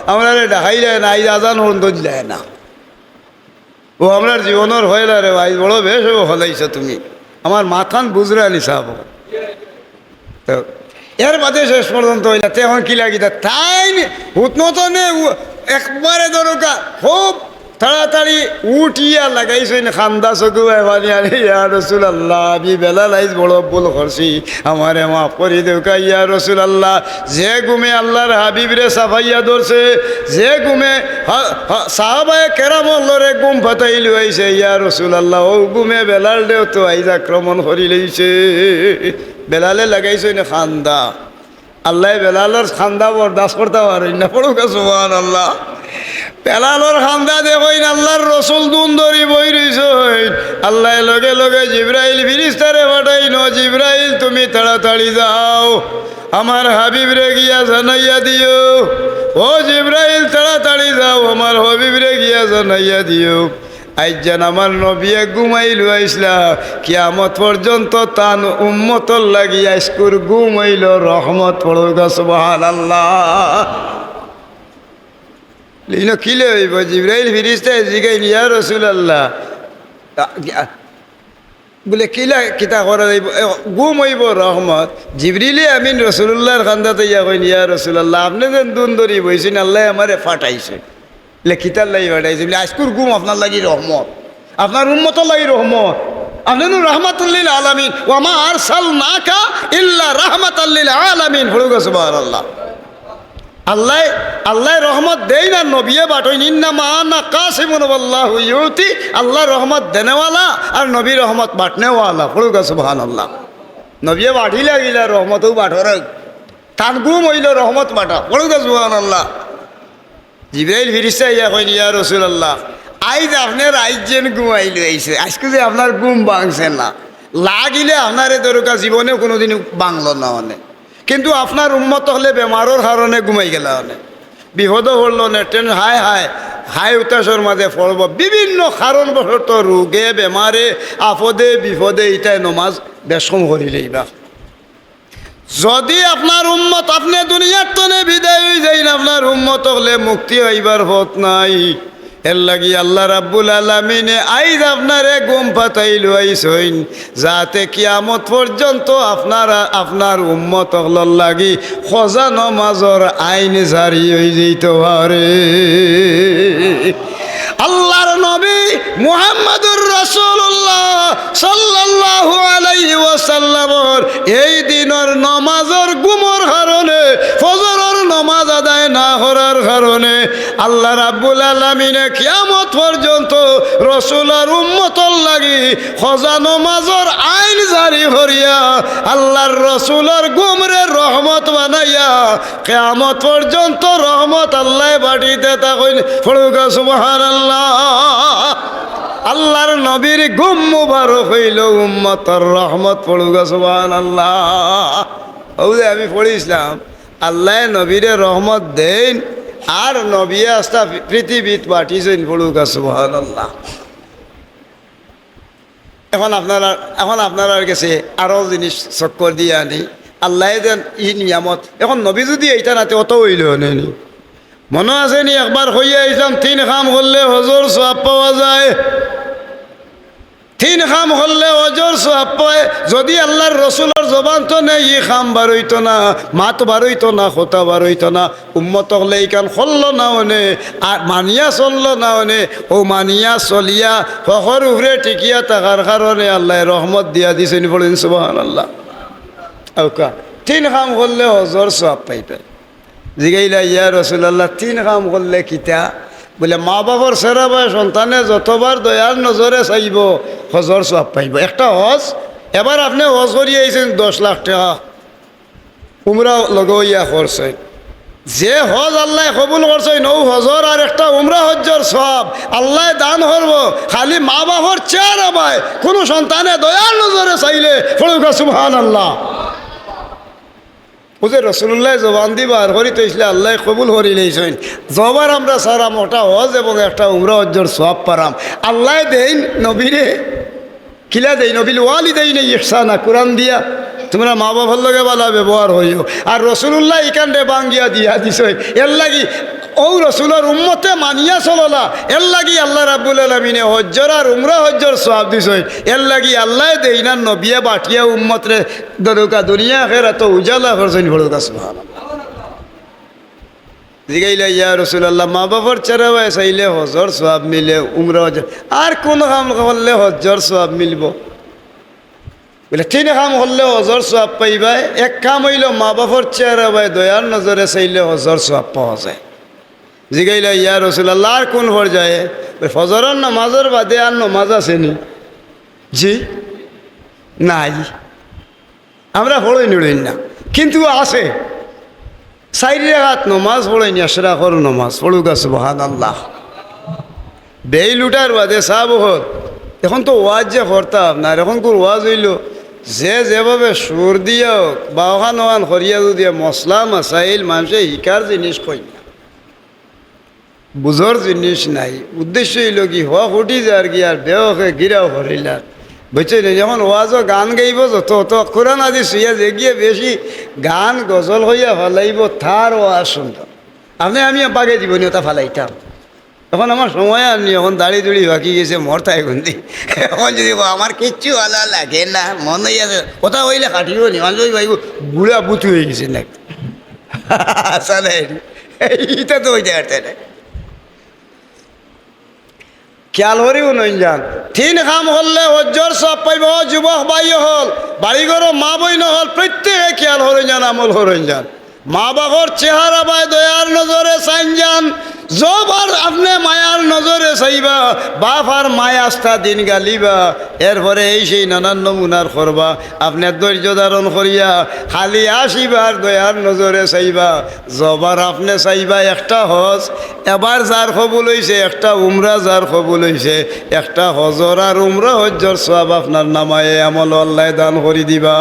আমরারে ডাকাইলায় না, আইজ আজান পর্যন্ত দিলায় না।" অউ আমরার জীবনর হয়লা রে ভাই, বড় বেশ অউ হলাইছো তুমি। আমার মাতখান বুঝরায়নি সাব। তো এর বাদে শেষ পর্যন্ত অইলা, তে অখন কিলা কিতা? তাইন হুতমতনে উ-, একবারে ধরুক্কা, খুব তাড়াতাড়ি উঠিয়া লাগাইছইন কান্দা, চউখো বায় পানি, "আরে ইয়া রাসুলাল্লাহ, আমি বেলাল আইজ বড় ভুল করছি, আমারে মাফ করি দেউক্কা ইয়া রাসুলাল্লাহ।" যে ঘুমে আল্লার হাবিবরে চাপাইয়া ধরছে, যে ঘুমে হা-, হা-, সাহাবায়ে কেরাম অকলরে ঘুম ফাতাইল অইছে, ইয়া রাসুলাল্লাহ, অউ ঘুমে বেলালরেও তো আইজ আক্রমণ করিলাইছে। বেলালে লাগাইছইন কান্দা। আল্লায় বেলালর কান্দা বরদাস্ত করতা পারইন না। পড়ুক্কা সুবহানাল্লাহ। বেলালর কান্দা দেখইন, আল্লার রসুল দুন ধরি বই রইছইন। আল্লায় লগে লগে জিব্রাইল ফিরিস্তারে পাঠাইন, "ও জিব্রাইল, তুমি তাড়াতাড়ি যাও, আমার হাবিবরে গিয়া জানাইয়া দিও। ও জিব্রাইল, তাড়াতাড়ি যাও, আমার হাবিবরে গিয়া জানাইয়া দিও।" আইজ যেন আমার নবীয়ে ঘুমাইল অইছলা, কিয়ামত পর্যন্ত তান উম্মতর লাগি আইজকুর ঘুম অইলো রহমত। পড়ুক্কা সুবহানাল্লাহ। ইনো কিলা অইবো? জিব্রাইল ফিরিস্তায় জিগাইন, "ইয়া রাসুলাল্লাহ, আ, আ, বুলে কিলা কিতা করা যাইবো? এ, ঘুম অইবো রহমত।" জিব্রিলে আমিন রাসুলুল্লাহর কান্দাত আইয়া কইন, "ইয়া রাসুলাল্লাহ, আপনে যেন দুন ধরি বইছইন, আল্লায় আমারে ফাঠাইছে।" বুলে, "কিতার লাগি ফাঠাইছে?" বুলে, "আইজকুর ঘুম আপনার লাগি রহমত, আপনার উম্মতর লাগি রহমত। আপনে নু রাহমাতুল লিল আলামিন, ওয়া মা আরসালনাকা ইল্লা রাহমাতাল লিল আলামিন।" পড়ুক্কা সুবহানাল্লাহ। আল্লায়, আল্লায় রহমত দেইন আর নবিয়ে বাটইন, "ইন্নামা আনা কাসিমুন ওয়াল্লাহু ইউতি।" আল্লায় রহমত দেনেওয়ালা আর নবী রহমত বাটনেওয়ালা। পড়ুক্কা সুবহানাল্লাহ। নবিয়ে বাটিলা গিলা রহমতউ বাটরা। তান ঘুম অইলো রহমত বাটা। পড়ুক্কা সুবহানাল্লাহ। জিব্রাইল ফিরিস্তা আইয়া কইন, "ইয়া রাসুলাল্লাহ, আইজ আপনে রাইত যেন ঘুমাইল অইছে, আইজকু যে আপনার ঘুম ভাংছে না, লাগিলে আপনারে ধরুক্কা জীবনে কুনুদিন ভাংলো না অনে, কিন্তু আপনার উম্মত অকলে বেমারর কারণে ঘুমাই গেলা অনে, বিপদো পড়লো অনে, টেন-, হায় হায়, হায় হুতাশর মাঝে পড়বো, বিভিন্ন কারণবশত রোগে বেমারে আপদে বিপদে ইতায় নমাজ বেশ কম করিলাইবা।" যুদি আপনার উম্মত, আপনে দুনিয়ার তনে বিদায় অইযাইন, আপনার উম্মত অকলে মুক্তি পাইবার পথ নাই। এরলাগি আল্লাহ রাব্বুল আলামিনে আইজ আপনারে ঘুম ফাতাইল অইছইন, যাতে কিয়ামত পর্যন্ত আপনারা, আপনার উম্মত অকলর লাগি কজা নমাজর আইন জারি অইযাইতো পারে। আল্লাহর নবী মুহাম্মাদুর রাসূলুল্লাহ সাল্লাল্লাহু আলাইহি ওয়াসাল্লামর এই দিনর নমাজর ঘুমর কারণে, ফজরর নমাজ আদায় না করার কারণে আল্লাহ রাব্বুল আলামিনে কিয়ামত পর্যন্ত রসুলর উম্মতর লাগি কজা নমাজর আইন জারি করিয়া আল্লাহর রসুলর ঘুমরে রহমত বানাইয়া কিয়ামত পর্যন্ত রহমত আল্লায় বাটিতে থাকইন। পড়ুক্কা সুবহানাল্লাহ। আল্লাহর নবীর ঘুম মুবারক অইলো উম্মতর রহমত। পড়ুক্কা সুবহানাল্লাহ। অউ যে আমি পড়ছিলাম, আল্লায় নবীরে রহমত দেইন, আর নবীয়ে আস্তা পৃথিবীত পাঠিছইন, পড়ুক্কা সুবহানাল্লাহ। এখন আপনারা, এখন আপনারার গেছে আরো জিনিস চক্কর দিয়া আনি, আল্লায় দেইন ই নিয়ামত। এখন নবী যুদি এইতা না তে অত অইলো নে নি। মনো আছে নি, একবার কইয়া আইছলাম, তিন কাম করলে হজর সওয়াব পাওয়া যায়। তিন কাম করলে হজর সওয়াব পায়। যুদি আল্লার রসুলর জবান তনে ই কাম বারইতো না, মাত বারইতো না, কথা বারইতো না, উম্মত অকলে ইখান করলো না অনে, আর মানিয়া চললো না অনে, অউ মানিয়া চলিয়া হকর উপরে টিকিয়া থাকার কারণে আল্লায় রহমত দিয়া দিছইন, পড়ইন সুবহানাল্লাহ। অউক্কা, তিন কাম করলে হজর সওয়াব পাইবা। জিগাইলা, "ইয়া রাসুলাল্লাহ, তিন কাম করলে কিতা?" বুলে, "মা-বাফর চেহারা বায় সন্তানে যতবার দয়ার নজরে চাইবো, হজর সওয়াব পাইবো।" একটা হজ, এবার আপনে হজ করি আইছইন দশ লাখ টেকা, উমরা লগে অইয়া করছইন। যে হজ আল্লায় কবুল করছইন, অউ হজর আর একটা উমরা হজ্জর সওয়াব আল্লায় দান করবো। খালি মা-বাফর চেহারা বায় কুনু সন্তানে দয়ার নজরে চাইলে, পড়ুক্কা সুবহানাল্লাহ। অউ যে রসুলুল্লায় জবান দি বার করি থইছলা, আল্লায় কবুল করি লইছইন। যবার আমরা সারা মোটা হজ এবং একটা উমরা হজ্জর সওয়াব পাইরাম। আল্লায় দেইন নবীরে, কিলা দেইন? "ওয়াবিল ওয়ালিদাইনি ইহসানা", কুরআন দিয়া, "তুমরা মা-বাফর লগে ভালা ব্যবহার করিও।" আর রসুলুল্লায় ইখানরে ভাঙ্গিয়া দিয়া দিছইন। এরলাগি অউ রসুলর উম্মতে মানিয়া চললা, এরলাগি আল্লাহ রাব্বুল আলামিনে হজ্জর আর উমরা হজ্জর সওয়াব দিছইন। এরলাগি আল্লায় দেইন আর নবিয়ে বাটিয়া উম্মতরে দরকা দুনিয়া আখেরাতো উজালা করছইন, পড়ুক্কা সুবহানাল্লাহ। জিগাইলা, "ইয়া রাসুলাল্লাহ, মা-বাফর চেহারা বায় চাইলে হজর সওয়াব মিলে, উমরা হজ্জ, আর কুন কাম করলে হজ্জর সওয়াব মিলবো?" বুলে, "তিন কাম করলে হজর সওয়াব পাইবায়। এক কাম অইলো মা-বাফর চেহারা বায় দয়ার নজরে চাইলে হজর সওয়াব পাওয়া যায়।" জিগাইলা, "ইয়া রাসুলাল্লাহ, আর কুন পর্যায়ে?" বুলে, "ফজরর নমাজর বাদে আর নমাজ আছে নি?" "জি, নাই।" আমরা পড়ইন উড়ইন না, কিন্তু আছে। চাইর রাকাত নমাজ পড়ইন, এশরাকর নমাজ, পড়ুক্কা সুবহানাল্লাহ। বেইল উঠার বাদে সাব অকল, এখন তো ওয়াজ যে করতাম না, এখনকুর ওয়াজ অইলো, যে যেভাবে সুর দিয়া অউক, বাউখান অখান করিয়া যুদি মসলা মাসাইল মানষে হিকার জিনিস কইন না। বুঝর জিনিস নাই। উদ্দেশ্য অইলো কি, হক উঠি যার গি আর বেহকে গিরাও করিলার। বুঝছইন নি? এখন ওয়াজো গান গাইবো যত, অত কুরআন হাদিস অইয়া যেগিয়ে বেশি গান গজল কইয়া ফালাইবো, তার ওয়াজ সুন্দর। আপনে আমি বাগে জীবনে অতা ফালাইতাম। এখন আমার সময় আর নি, এখন দাড়ি দুড়ি পাকি গেছে, মরতায় কুনদিন। এখন যুদি কও, "আমার কিচ্ছু ভালা লাগে না", মনো অইয়া অতা অইলে কাটিবো নি, মানুষ ভাইবো বুড়া বুতু অইগেছে না। আসলে ইতা তো অইতে পারতে না। খিয়াল করি হুনইন যান, তিন কাম করলে হজ্জর সওয়াব পাইবা। ও যুবক ভাই অকল, বাড়ি ঘরো মা বইন অকল, প্রত্যেকে খিয়াল করইন যান, আমল করইন যান। মা-বাফর চেহারা বায় দয়ার নজরে চাইন যান। যবার আপনে মায়ার নজরে চাইবা, বাফ আর মায় আস্তা দিন গালিবা, এরপরে এই সেই নানান নমুনার করবা। আপনে ধৈর্য ধারণ করিয়া খালি আসিবার দয়ার নজরে চাইবা। যবার আপনে চাইবা একটা হজ, এবার যার কবুল অইছে, একটা উমরা যার কবুল অইছে, একটা হজর আর উমরা হজ্জর সওয়াব আপনার নামায়ে আমলো আল্লায় দান করি দিবা।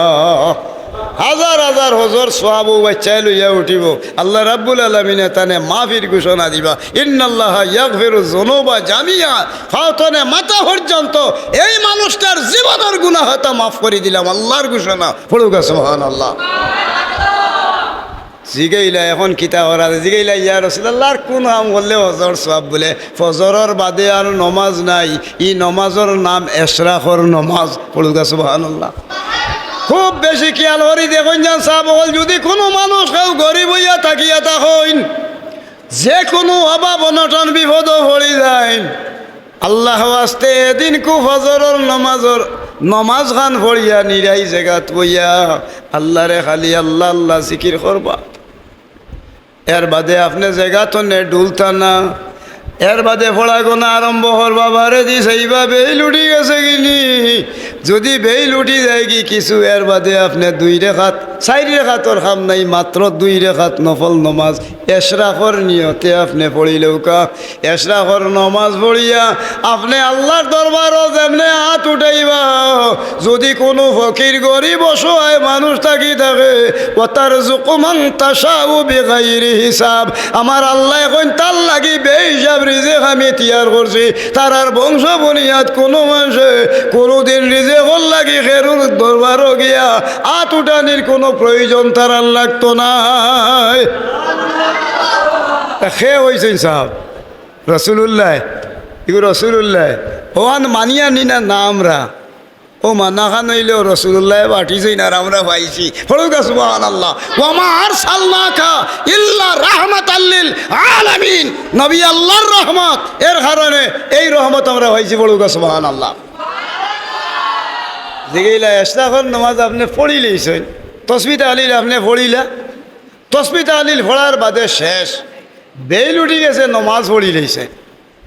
হাজার হাজার হজর সওয়াব অউ বাইচ্চায় লইয়া উঠিবো। আল্লাহ রাব্বুল আলামিনে তানে মাফির ঘোষণা দিবা, "ইন্নাল্লাহা ইয়াগফিরুয যুনুবা জামিআ।" পাও তনে মাথা পর্যন্ত এই মানুষটার জীবনর গুনাহ অতা মাফ করি দিলাম। আল্লাহর ঘোষণা। পড়ুক্কা সুবহানাল্লাহ। জিগাইলা, "এখন কিতা করা?" জিগাইলা, "ইয়া রাসুলাল্লাহ, আর কুন কাম করলে হজর সওয়াব?" বুলে, "ফজরর বাদে আর নমাজ নাই, ই নমাজর নাম এশরাকর নমাজ।" পড়ুক্কা সুবহানাল্লাহ। খুব বেশি খিয়াল করি দেখইন যান সাব অকল, যুদি কুনু মানুষ কেউ গরিব অইয়া থাকিয়া থাকইন, যে কুনু অভাব অনটন বিপদো পড়ি যাইন, আল্লাহ ওয়াস্তে এদিনকু ফজরর নমাজর, নমাজ খান পড়িয়া নিরাই জেগাত বইয়া আল্লাহরে খালি আল্লাহ আল্লাহ জিকির করবা। এর বাদে আপনে জেগা তনে ডুলতা না। এর বাদে পড়া গোনা আরম্ভ করবা, বারে দি চাইবা বেইল উঠি গেছে গি নি, যুদি বেইল উঠি যায়গি কিছু, এর বাদে আপনে দুই রেখাত, চাইর রেখাতর কাম নাই, মাত্র দুই রেখাত নফল নমাজ এশরাকর নিয়তে আপনে পড়িলউকা। এশরাকর নমাজ পড়িয়া আপনে আল্লার দরবারো যেমনে আত উঠাইবা, যুদি কুনু ফকির গরিব অসহায় মানুষ থাকি থাকে, "ওয়াতারযুকু মান তাশাউ বিগাইরি হিসাব।" আমার আল্লায় কইন, "তার লাগি বেহিসাব রিজিক আমি তৈয়ার করছি।" তারার বংশ বুনিয়াদ কুনু মানষে কুনুদিন রিজিকর লাগি কেউর দরবারো গিয়া আত উঠানির কুনু প্রয়োজন তারার লাগতো নায়। তা কে কইছইন সাব? রসুলুল্লায়। ইগু রসুলুল্লায়। অখান মানিয়া নি না, না আমরা। অউ মানাখান অইলেও রসুলুল্লায় পাঠাইছইন আর আমরা পাইছি। পড়উক্কা সুবহানাল্লাহ। "ওয়া মা আরসালনাকা ইল্লা রাহমাতাল লিল আলামিন।" নবী আল্লার রহমত, এর কারণে এই রহমত আমরা পাইছি। পড়উক্কা সুবহানাল্লাহ। যেগিলা এশরাকর নমাজ আপনে পড়িলাইছইন, তসবি তাহলিল আপনে পড়িলা, তসবি তাহলিল পড়ার বাদে শেষ, বেইল উঠি গেছে, নমাজ পড়িলাইছইন।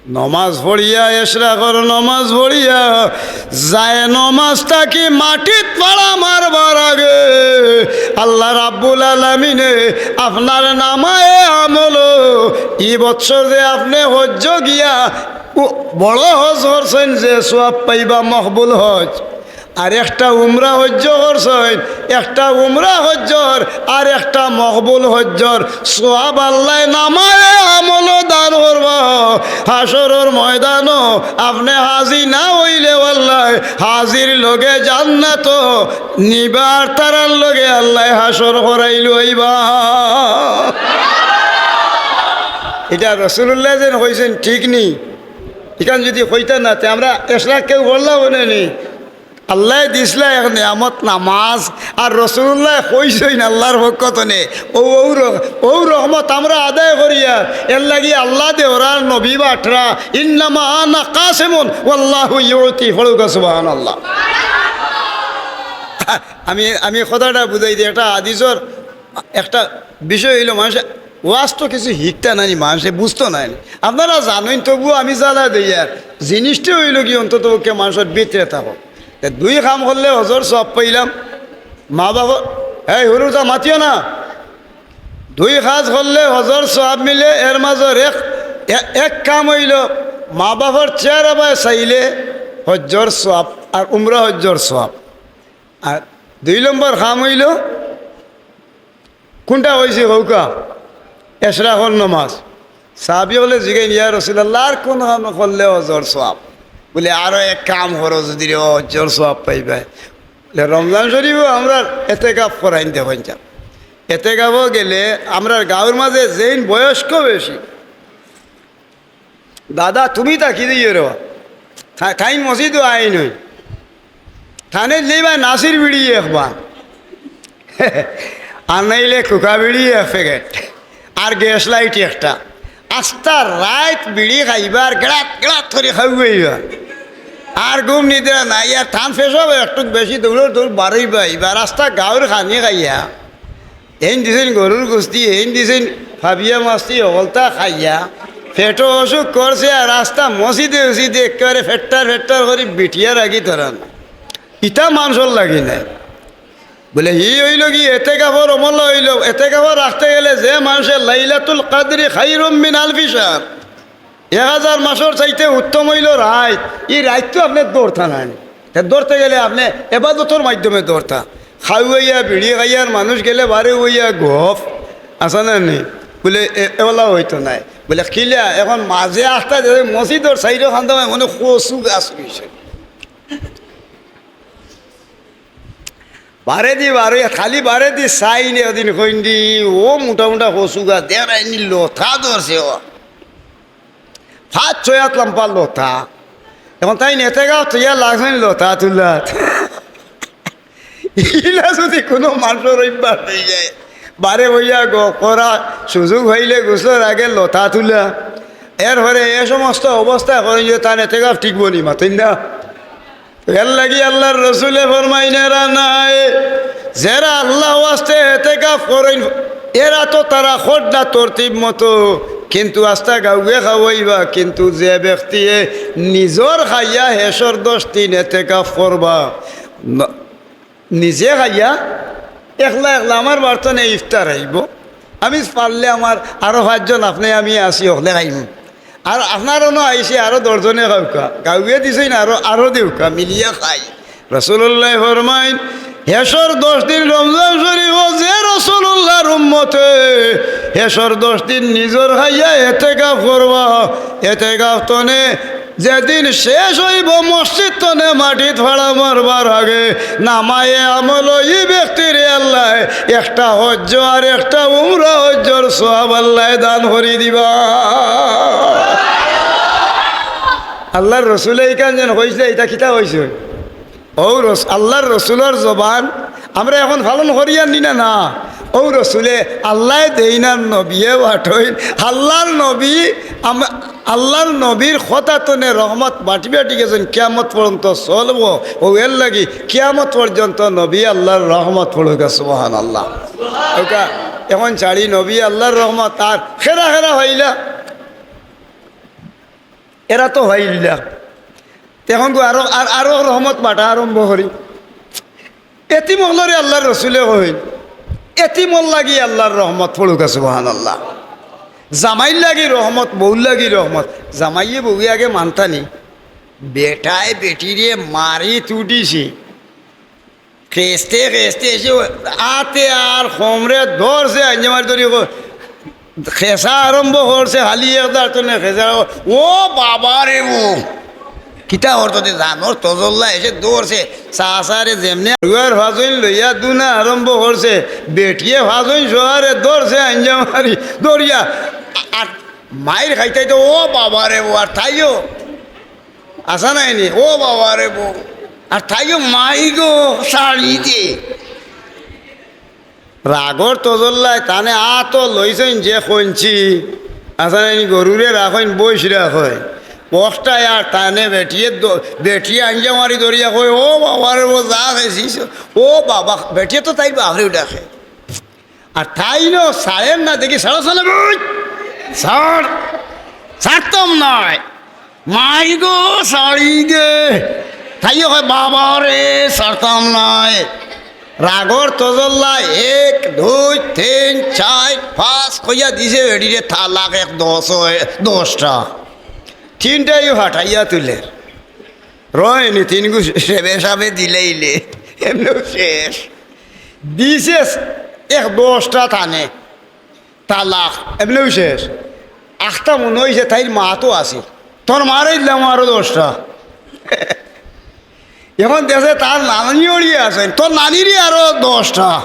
নমাজ পড়িয়া, এশরাকর নমাজ পড়িয়া, যায় নমাজ থাকি মাটিত পাড়া মারবার আগে আল্লাহ রাব্বুল আলামিনে আপনার নামায়ে আমলো ই বৎসর যে আপনে হজ্জ গিয়া উ-, বড় হজ করছইন, যে সওয়াব পাইবা, মকবুল হজ। আর একটা উমরা হজ্জ করছইন, একটা উমরা হজ্জর আর একটা মকবুল হজ্জর সওয়াব আল্লায় নামায়ে আমলো দান করবা। হাশরর ময়দানো আপনে হাজি না অইলেও আল্লায় হাজির লগে জান্নাতো নিবা, আর তারার লগে আল্লায় হাশর করাইলইবা। ইটা রসুলুল্লায় যেন কইছইন, ঠিক নি? ইখান যুদি কইতা না, তে আমরা এশরাক কেউ পড়লাম অনে নি। আল্লায় দিছলা এক নিয়ামত নামাজ, আর রসুলুল্লায় কইছইন আল্লার পক্ষ তনে, অউ, অউ র-, অউ রহমত আমরা আদায় করিয়ার, এরলাগি আল্লা দেওরার নবী বাটরা, "ইন্নামা আনা কাসিমুন ওয়াল্লাহু ইউতি।" পড়উক্কা সুবহানাল্লাহ। আমি, আমি কথাটা বুঝাই দিই, একটা হাদিসর একটা বিষয় অইলো, মানষে ওয়াজ তো কিছু হিকতা নায় নি, মানষে বুঝতো নায় নি। আপনারা জানইন, তবুও আমি জ্বালা দেই। আর জিনিসটা অইলো কি, অন্তত পক্ষে মানষর ভিতরে থাকো। তে দুই কাম করলে হজর সওয়াব পাইলাম। মা বাবা, এই হুরুতা মাতিও না। দুই কাজ করলে হজর সওয়াব মিলে, এর মাঝর এক, এ-, এক কাম অইলো মা বাবার চেহারা বায় চাইলে হজ্জর সওয়াব আর উমরা হজ্জর সওয়াব। আর দুই নম্বর কাম অইলো কুনটা কইছি কউক্কা? এশরাকর নমাজ। সাহাবি অকলে জিগাইন, "ইয়া রাসুলাল্লাহ, আর কুন কাম করলে হজ্জর সওয়াব?" বুলে, "আরো এক কাম করো, যুদি রে হজ্জর সওয়াব পাইবায়।" বুলে, "রমজান শরিফো আমরার এতেকাফ করাইন দেখইন চাইন।" এতেকাফো গেলে আমরার গাউর মাঝে যেইন বয়স্ক বেশি, দাদা, তুমি থাকি দিও রে বা। থা-, থাইন মসজিদো আইন অই। থানে দিলেই বা নাসির বিড়ি একবার। আর নাইলে কুকা বিড়ি এক প্যাকেট। আর গ্যাস লাইট একটা। আস্তা রাইত বিড়ি খাইবা আর গেড়াত গেড়াত করি খাওয়াইবা। আর ঘুম নিদ্রা নাই, আর থান পেশাব একটুক বেশি দৌড়র দৌড় বারইবা, ইবার আস্তা গাউর খানি খাইয়া। এইন দিছইন গরুর গুস্তি, এইন দিছইন ফাবিয়া মাস্তি, হকলতা খাইয়া, পেটো অসুখ করছে, আর আস্তা মসজিদে উসিদে একেবারে ফেট্টার ফেট্টার করি বিটিয়া রাখি তোরান। ইতা মানষর লাগি নায়। বুলে, হি অইলো কি, এতেকাফর অমল অইলো, এতেকাফ রাখতে গেলে যে মানষে লাইলাতুল কাদরি খাইরুম মিন আলফি শাহর, এক হাজার মাসর চাইতে উত্তম অইলো রাইত। ই রাইত তো আপনে ধরতা নায় নি। তে ধরতে গেলে আপনে এবাদতর মাধ্যমে ধরতা। খাওয়াইয়া, বিড়ি খাইয়ার মানুষ গেলে বারে অইয়া গফ। আছে না নি? বুলে, এ-, এওলা অইতো নায়। বুলে, কিলা? এখন মাঝে আখতা যে মসজিদর সাইডো খান্দা মানে কচু গাছ রইছে। বারেদি বারইয়া, খালি বারেদি চাইন, এদিন কইন দি, অউ মুটা মুটা কচু গাছ, দেখরায়নি লতা ধরছে অউ। পাঁচ ছয় আত লাম্বা লতা। এখন তাইন এতেকাফ থইয়া লাগছইন লতা তুলাত। ইলা যুদি কুনু মানষর অভ্যাস অইযায়, বারে বইয়া গফ করা, সুযোগ পাইলে গোসলর আগে লতা তুলা, এরপরে এ সমস্ত অবস্থা করইন যে তান এতেকাফ টিকবো নি, মাতইন না? এরলাগি আল্লার রসুলে ফরমাইন, এরা নায়, যেরা আল্লার ওয়াস্তে এতেকাফ করইন, এরা তো তারা খোদ্দা তরতিব মতো, কিন্তু আস্তা গাউয়ে খাওয়াইবা, কিন্তু যে ব্যক্তিয়ে নিজর খাইয়া হেশর দশ দিন এতেকাফ করবা, ন-, নিজে খাইয়া একলা একলা, আমার বাড়িত নে ইফতার আইবো, আমি পারলে আমার আরো পাঁচজন আপনে আমি আছি, হকলে খাইমু। আর আপনার অনো আইছে আরো দশজনে খাউক্কা, গাউয়ে দিছইন আরো, আরো দেউক্কা, মিলিয়া খাই। রাসুলুল্লায় ফরমাইন, হেশর দশ দিন রমজান শরিফো যে রাসুলুল্লার উম্মতে হেশর দশ দিন নিজর খাইয়া এতেকাফ করবা, এতেকাফ তনে যেদিন শেষ অইবো, মসজিদ তনে মাটিত ফাড়া মারবার আগে নামায়ে আমলো ই ব্যক্তিরে আল্লায় একটা হজ্জ আর একটা উমরা হজ্জর সওয়াব আল্লায় দান করি দিবা। আল্লার রসুলে ইখান যেন কইছলা, ইটা কিতা কইছইন? অউ রস-, আল্লার রসুলর জবান আমরা অখন পালন করিয়ার নি না? না। অউ রসুলে আল্লায় দেইন আর নবিয়ে পাঠইন। আল্লার নবী, আম-, আল্লার নবীর কথা তনে রহমত বাটি বাটি গেছইন, কিয়ামত পর্যন্ত চলবো। অউ এরলাগি কিয়ামত পর্যন্ত নবী আল্লার রহমত পড়ুক্কা, সুবহানাল্লাহ। অউক্কা অখন ছাড়ি নবী আল্লার রহমত আর খেরা খেরা অইলা। এরা তো অইলা। তে অখন গু আরো, আর, আরো রহমত বাটা আরম্ভ করি। এতিম অকলরে আল্লার রসুলে কইন, এতিমর লাগি আল্লার রহমত পড়ুক্কা, সুবহানাল্লাহ। জামাইর লাগি রহমত, বউর লাগি রহমত। জামাইয়ে বউয়ে আগে মানতা নি, বেটায় বেটিরে মারি তুটিছে। খেসতে খেসতে এসে আতে আর কোমরে ধরছে, আঞ্জা মারি ধরি ক-, খেসা আরম্ভ করছে, খালি এক দাঁত তনে খেসা, ও বাবা রে ও। কিতা করতো তে জানোর তজল্লা এসে ধরছে, চাচারে যেমনে রুয়ার ফাজইন লইয়া দুনা আরম্ভ করছে, বেটিয়ে ফাজইন সোয়ারে ধরছে, আঞ্জা মারি ধরিয়া, আর মাইর খাইতাই তো, ও বাবা রে ও, আর তাইও আছা নায় নি? ও বাবা রে বউ। আর তাইও মাই গো, ছাড়ি দে। রাগর তজল্লায় তানে আতো লইছইন যে কইঞ্চি, আছা নায় নি? গরুরে রাখইন, বইস রাখইন। বখটায় আর তানে বেটিয়ে দ-, বেটিয়ে আঞ্জা মারি ধরিয়া কয়, "ও বাবা রে বউ, যা খেছিস।" ও বাবা, বেটিয়ে তো তাইর বাপরেউ ডাকে। আর তাইনও ছাড়ের না, দেখি, "ছাড়ো, ছাড়ো, বই, ছাড়, ছাড়তাম নায়, মাই গো, ছাড়ি দে।" তাইও কয়, "বাবা রে, ছাড়তাম নায়।" রাগর তজল্লায় এক, দুই, তিন, চাইর, পাঁচ কইয়া দিছে বেটিরে তালাক, এক দশ অয়, দশটা। তিনটাইও ফাটাইয়া তুলের। রয়নি তিনগু সেবে সাবে দিলাইলে, এমনেউ শেষ। দিছে এক দশটা তানে, তালাক, এমনেউ শেষ। আখতা মনো অইছে তাইর মা তো আছে, তোর মারে দিলাম আরো দশটা। অখন দেখছে তার নানি অড়িয়ে আছইন, তোর নানিরে আরো দশটা।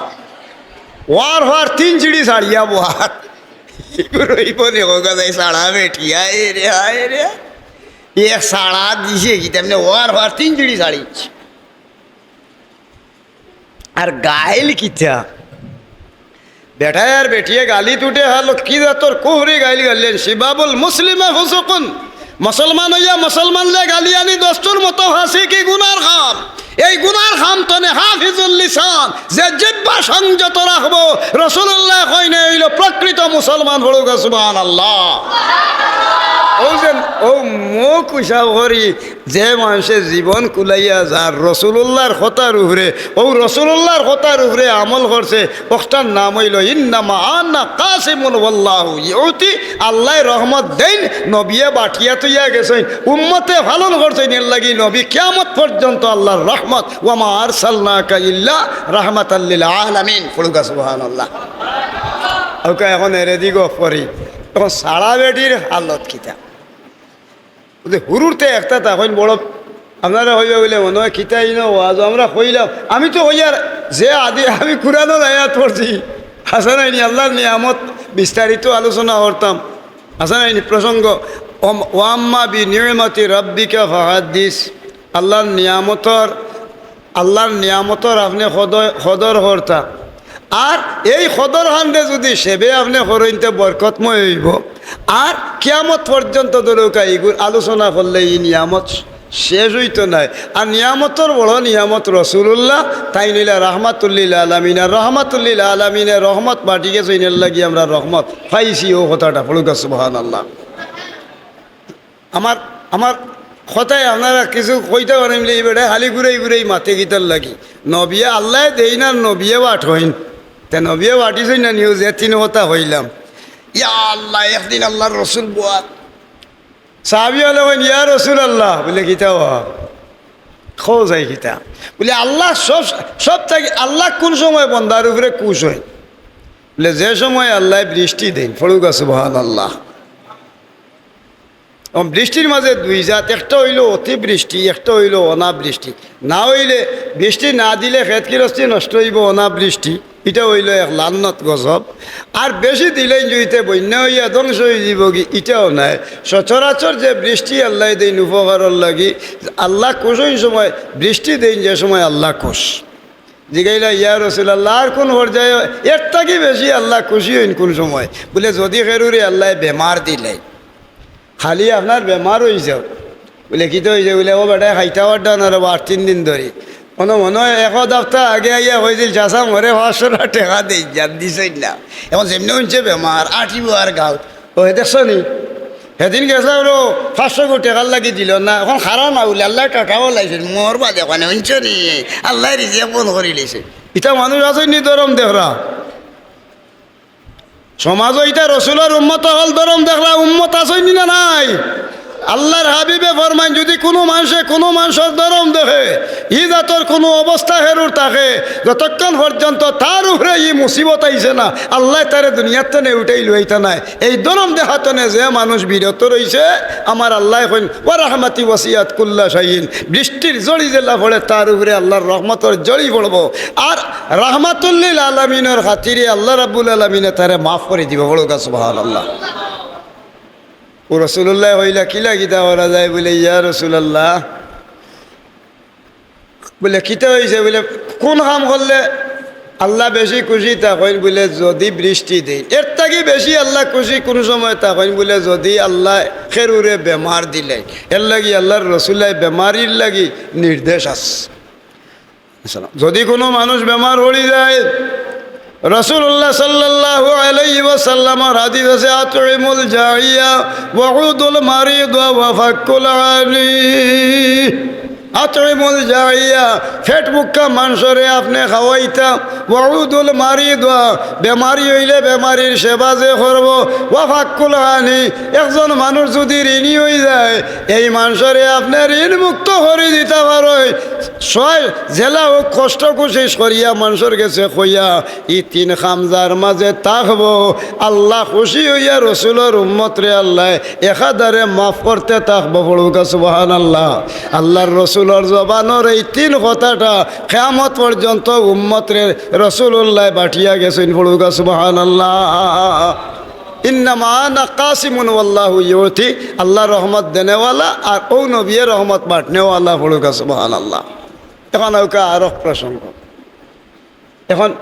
ওয়ার ওয়ার তিন চিড়ি ছাড়িয়া বওয়ার। ইগুর অইবো নি, অগা যাই ছাড়া বেটি, আয় রে, আয় রে। এক ছাড়া দিছে কি, তেমনে ওয়ার ওয়ার তিন চিড়ি ছাড়িছে। আর গাইল কিতা? বেটায় আর বেটিয়ে গালি তুটে হালো, কি জাতর কুফরি গাইল গাইলেন, "সিবাবুল মুসলিমে ফুসুকুন।" মুসলমান অইয়া মুসলমানরে গালিয়ানি দস্তুর মতো ফাসিকি গুনার কাম। এই গুনার কাম তনে হাফিজুল লিসান, যে জিব্বা সংযত রাখবো, রাসুলুল্লায় কইন, অইলো প্রকৃত মুসলমান, পড়ুক্কা সুবহানাল্লাহ। অউ যে, অউ মুখ হিসাব করি, যে মানষে জীবন কুলাইয়া যার রাসুলুল্লার কথার উপরে, অউ রাসুলুল্লার কথার উপরে আমল করছে, অকটার নাম অইলো, "ইন্নামা আনা কাসিমুন ওয়াল্লাহু ইউতি।" আল্লায় রহমত দেইন, নবিয়ে বাটিয়া থইয়া গেছইন, উম্মতে পালন করছইন, এরলাগি নবী কিয়ামত পর্যন্ত আল্লার রহমত, "ওয়ামা আরসালনাকা ইল্লা রাহমাতাল লিল আলামিন।" পড়ুক্কা সুবহানাল্লাহ। অউক্কা অখন এরেদি গফ করি, অখন ছাড়া বেটির হালত কিতা? বুঝলে, হুরুতে একটা তখন বড়, আপনারা কইবা বুলে মনো অয়, "কিতা ইনো ওয়াজ?" আমরা কইলাম, আমি তো কইয়ার যে আদি, আমি কুরআনর আয়াত পড়ছি, আছা নায় নি? আল্লার নিয়ামত বিস্তারিত আলোচনা করতাম, আছা নায় নি? প্রসঙ্গ, ওম-, "ওয়াম্মা বি নি'মাতি রাব্বিকা ফাহাদ্দিস।" আল্লার নিয়ামতর আল্লার নিয়ামতর আপনে কদর, কদর করতা। আর এই কদর খানরে যুদি সেবে আপনে করইন তে বরকতময় অইবো। আর কিয়ামত পর্যন্ত ধরুক্কা ইগুর আলোচনা করলে ই নিয়ামত শেষ অইতো নায়। আর নিয়ামতর বড় নিয়ামত রসুলুল্লাহ, তাইন অইলা রাহমাতুল্লিল আলামিন। আর রাহমাতুল্লিল আলামিনে রহমত বাটি গেছইন, এর লাগি আমরা রহমত পাইছি। অউ কথাটা পড়ুক্কা, সুবহানাল্লাহ। আমার, আমার কথায় আপনারা কিছু কইতা পারইন বুলে, ই বেটায় খালি ঘুরাই ঘুরাই মাতে কিতার লাগি? নবিয়ে আল্লায় দেইন আর নবিয়ে বাটইন। তে নবিয়ে বাটিছইন না নি? অউ যে তিন কথা কইলাম, ইয়া আল্লাহ, একদিন আল্লার রসুল বওয়াত। সাহাবি অকলে কইন, "ইয়া রাসুলাল্লাহ।" বুলে, "কিতা বা? কও চাই কিতা?" বুলে, "আল্লাহ সব, সব থাকি আল্লাহ কুন সময় বন্দার উপরে খুশ অইন?" বুলে, "যে সময় আল্লায় বৃষ্টি দেইন।" পড়ুক্কা সুবহানাল্লাহ। অখন বৃষ্টির মাঝে দুই জাত, একটা অইলো অতিবৃষ্টি, একটা অইলো অনাবৃষ্টি। না অইলে, বৃষ্টি না দিলে খেত গিরস্তি নষ্ট অইবো, অনাবৃষ্টি, ইটা অইলো এক লানত গজব। আর বেশি দিলেইন যুদি তে বন্যা অইয়া ধ্বংস অইযিবোগি, ইটাও নায়। সচরাচর যে বৃষ্টি আল্লায় দেইন উপকারর লাগি, আল্লাহ খুশ অইন সময় বৃষ্টি দেইন, যে সময় আল্লাহ খুশ। জিগাইলা, "ইয়া রাসুলাল্লাহ, আর কুন পর্যায়ে এর থাকি বেশি আল্লাহ খুশি অইন কুন সময়?" বুলে, "যুদি কেউরে আল্লায় বেমার দিলে।" খালি আপনার বেমার অইযাও। বুলে, "কিতা অইযায়?" বুলে, "অউ বেটায় খাইতা পাররা না রে বা, আট তিন দিন ধরি।" অনো মনো অয় এক হাপ্তা আগে আইয়া কইছিল, "চাচা, মরে পাঁচশো টেকা দেইন যান", দিছইন না। অখন যেমনে হুনছে বেমার, আটিবো আর গাউত। অউ হে দেখছো নি? হেদিন গেছলাম রে, পাঁচশো গু টেকার লাগি দিলো না, অখন খারা না বুলে, আল্লায় টেকাও লাইছইন, মর বাদে কনে, হুনছো নি? আল্লায় রিজিক বন্ধ করিলাইছে। ইতা মানুষ আছইন নি ধরম দেখরা? সমাজো ইতা রসুলর উম্মত অকল ধরম দেখরা, উম্মত আছইন নি না নাই? আল্লার হাবিবে ফরমাইন, যুদি কুনু মানষে কুনু মানষর ধরম দেখে, ই জাতর কুনু অবস্থা হেরুর থাকে, যতক্ষণ পর্যন্ত তার উপরে ই মুসিবত আইছে না, আল্লায় তারে দুনিয়ার তনে উঠাই লইতা নায়। এই ধরম দেখাত তনে যে মানুষ বিরত রইছে, আমার আল্লায় কইন, "ওয়া রাহমাতি ওয়াসিআত কুল্লা শাইইন।" বৃষ্টির জড়ি যেলা পড়ে, তার উপরে আল্লার রহমতর জড়ি পড়বো। আর রাহমাতুল্লিল আলামিনর খাতিরে আল্লাহ রাব্বুল আলামিনে তারে মাফ করি দিবো। পড়ুক্কা সুবহানাল্লাহ। অউ রাসুলুল্লায় কইলা, "কিলা কিতা করা যায়?" বুলে, "ইয়া রাসুলাল্লাহ।" বুলে, "কিতা অইছে?" বুলে, "কুন কাম করলে আল্লাহ বেশি খুশি থাকইন?" বুলে, "যুদি বৃষ্টি দেইন।" এর থাকি বেশি আল্লাহ খুশি কুন সময় থাকইন? বুলে, "যুদি আল্লায় কেউরে বেমার দিলে।" এর লাগি আল্লার রসুলায় বেমারির লাগি নির্দেশ আছে। যুদি কুনু মানুষ বেমার পড়ি যায়, রাসুলুল্লাহ সাল্লাল্লাহু আলাইহি ওয়াসাল্লামর হাদিস আছে, "আতইমুল জাইয়া ওয়া উদুল মারিদ ওয়া ফাক্কুল আনি।" আতইমুল জাইয়া, পেট ভুক্কা মানষরে আপনে খাওয়াইতা, ওয়া উদুল মারিদ ওয়া, বেমারি অইলে বেমারির সেবা যে করবো, ওয়া ফাক্কুল আনি, একজন মানুষ যুদি ঋণী অইযায়, এই মানষরে আপনে ঋণ মুক্ত করি দিতা পারইন। ছয় জেলা অউক কষ্ট কুশিশ করিয়া মানষর গেছে কইয়া, ই তিন কাম যার মাঝে থাকবো, আল্লাহ খুশি অইয়া রসুলর উম্মতরে আল্লায় একাধারে মাফ করতে থাকবো। পড়ুক্কা সুবহানাল্লাহ। আল্লার রসুলর জবানর এই তিন কথাটা কিয়ামত পর্যন্ত উম্মতরে রসুলুল্লায় বাটিয়া গেছইন। পড়ুক্কা সুবহানাল্লাহ। ইন্নামা আনা কাসিমুন ওয়াল্লাহু ইউতি, আল্লাহ রহমত দেনেওয়ালা আর অউ নবিয়ে রহমত বাটনেওয়ালা। পড়ুক্কা সুবহানাল্লাহ। অখন আউক্কা আরক প্রসঙ্গ। অখন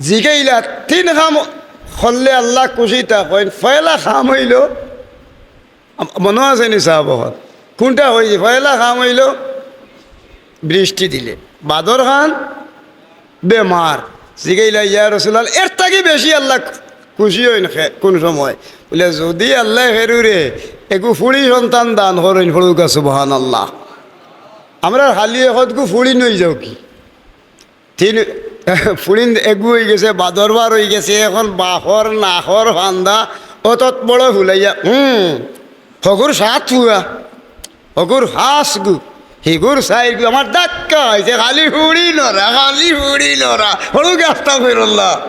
জিগাইলা, তিন কাম করলে আল্লাহ খুশি থাকইন। পয়লা কাম অইলো, আম-, মনো আছে নি সাব অকল? কুনটা অইছে? পয়লা কাম অইলো বৃষ্টি দিলে, বাদর খান বেমার। জিগাইলা, "ইয়া রাসুলাল্লাহ, এর থাকি বেশি আল্লাহ খুশি অইন খে-, কুন সময়?" বুলে, "যুদি আল্লায় কেউরে এগু ফুড়ি সন্তান দান করইন।" পড়ুক্কা সুবহানাল্লাহ। আমরার খালি একগু ফুড়ি নই যাও কি? তিন ফুড়িন এগু অইগেছে, বাদর বার অইগেছে, অখন বাফর নাকর ফান্দা অতত বড় ফুলাইয়া, হুম, হগুর সাত ফুয়া, হগুর পাঁচ গু, হিগুর চাইর গু, আমার ধাক্কা অইছে, খালি ফুড়ি নরা, খালি ফুড়ি নরা। পড়ুক্কা আস্তাগফিরুল্লাহ।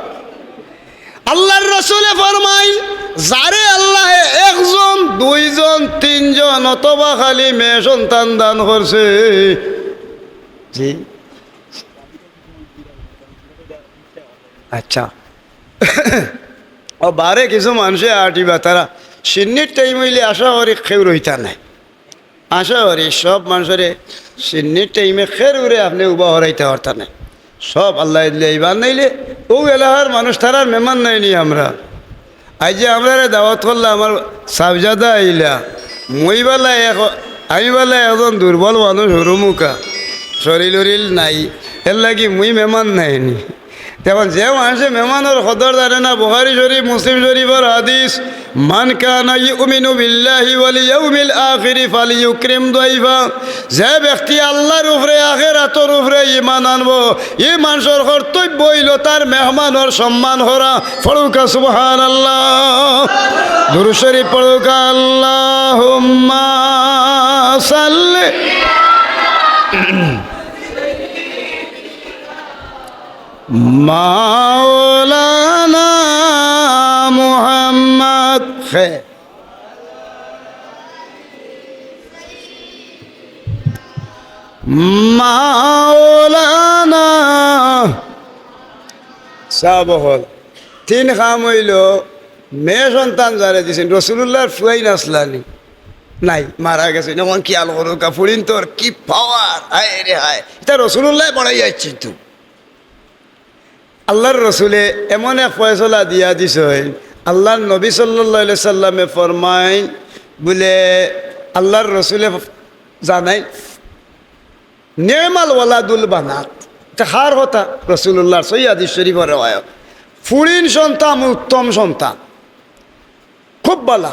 আল্লার রসুলে ফরমাইন, যারে আল্লায় একজন, দুইজন, তিনজন অথবা খালি মেয়ে সন্তান দান করছে, জি। আচ্ছা। অউ বারে কিছু মানষে আটিবা, তারা শিন্নির টাইম অইলে আশা করি কেউ রইতা নায়। আশা করি সব মানষরে শিন্নির টাইমে কেউরে আপনে উবা হরাইতা পারতা নায়। সব আল্লায় দিলে ইবার নাইলে অউ এলাকার মানুষ তারার মেহমান নায় নি আমরা। আইজ যে আমরারে দাওয়াত করলা, আমার সাবজাদা আইলা, মুই বালা এক, আমি বালা একজন দুর্বল মানুষ, হুরুমুখা, শরীল উরিল নাই, এরলাগি মুই মেহমান নায়নি। অখন যে মানষে মেহমানর কদর জানে না, বুখারী শরীফ, মুসলিম শরীফর হাদিস, "মান কানা ইউমিনু বিল্লাহি ওয়াল ইয়াউমিল আখিরি ফালইউকরিম দাইফা।" যে ব্যক্তি আল্লার উপরে, আখেরাতর উপরে ঈমান আনবো, ই মানষর কর্তব্য অইলো তার মেহমানর সম্মান করা। পড়ুক্কা সুবহানাল্লাহ। দুরূদ শরীফ পড়ুক্কা, আল্লাহুম্মা সাল্লি মাওলানা মুহাম্মদ। খে। মাওলানা। সাব অকল, তিন কাম অইলো, মেয়ে সন্তান যারে দিছইন, রাসুলুল্লাহর ফুয়াইন আছলানি? নাই, মারা গেছইন। অখন খিয়াল করুক্কা, ফুড়িন্তর কি পাওয়ার, হায় রে হায়, ইতা রাসুলুল্লায় বাড়াইয়া আইছইন তো। আল্লার রসুলে এমন এক ফয়সলা দিয়া দিছইন, আল্লার নবী সাল্লাল্লাহু আলাইহি সাল্লামে ফরমাইন, বুলে, আল্লার রসুলে জানাইন, "নি'মাল ওয়ালাদুল বানাত।" ইতা কার কথা? রাসুলুল্লাহর সহিহ হাদিস শরীফর রেওয়ায়ত। ফুড়িন সন্তান উত্তম সন্তান, খুব বালা।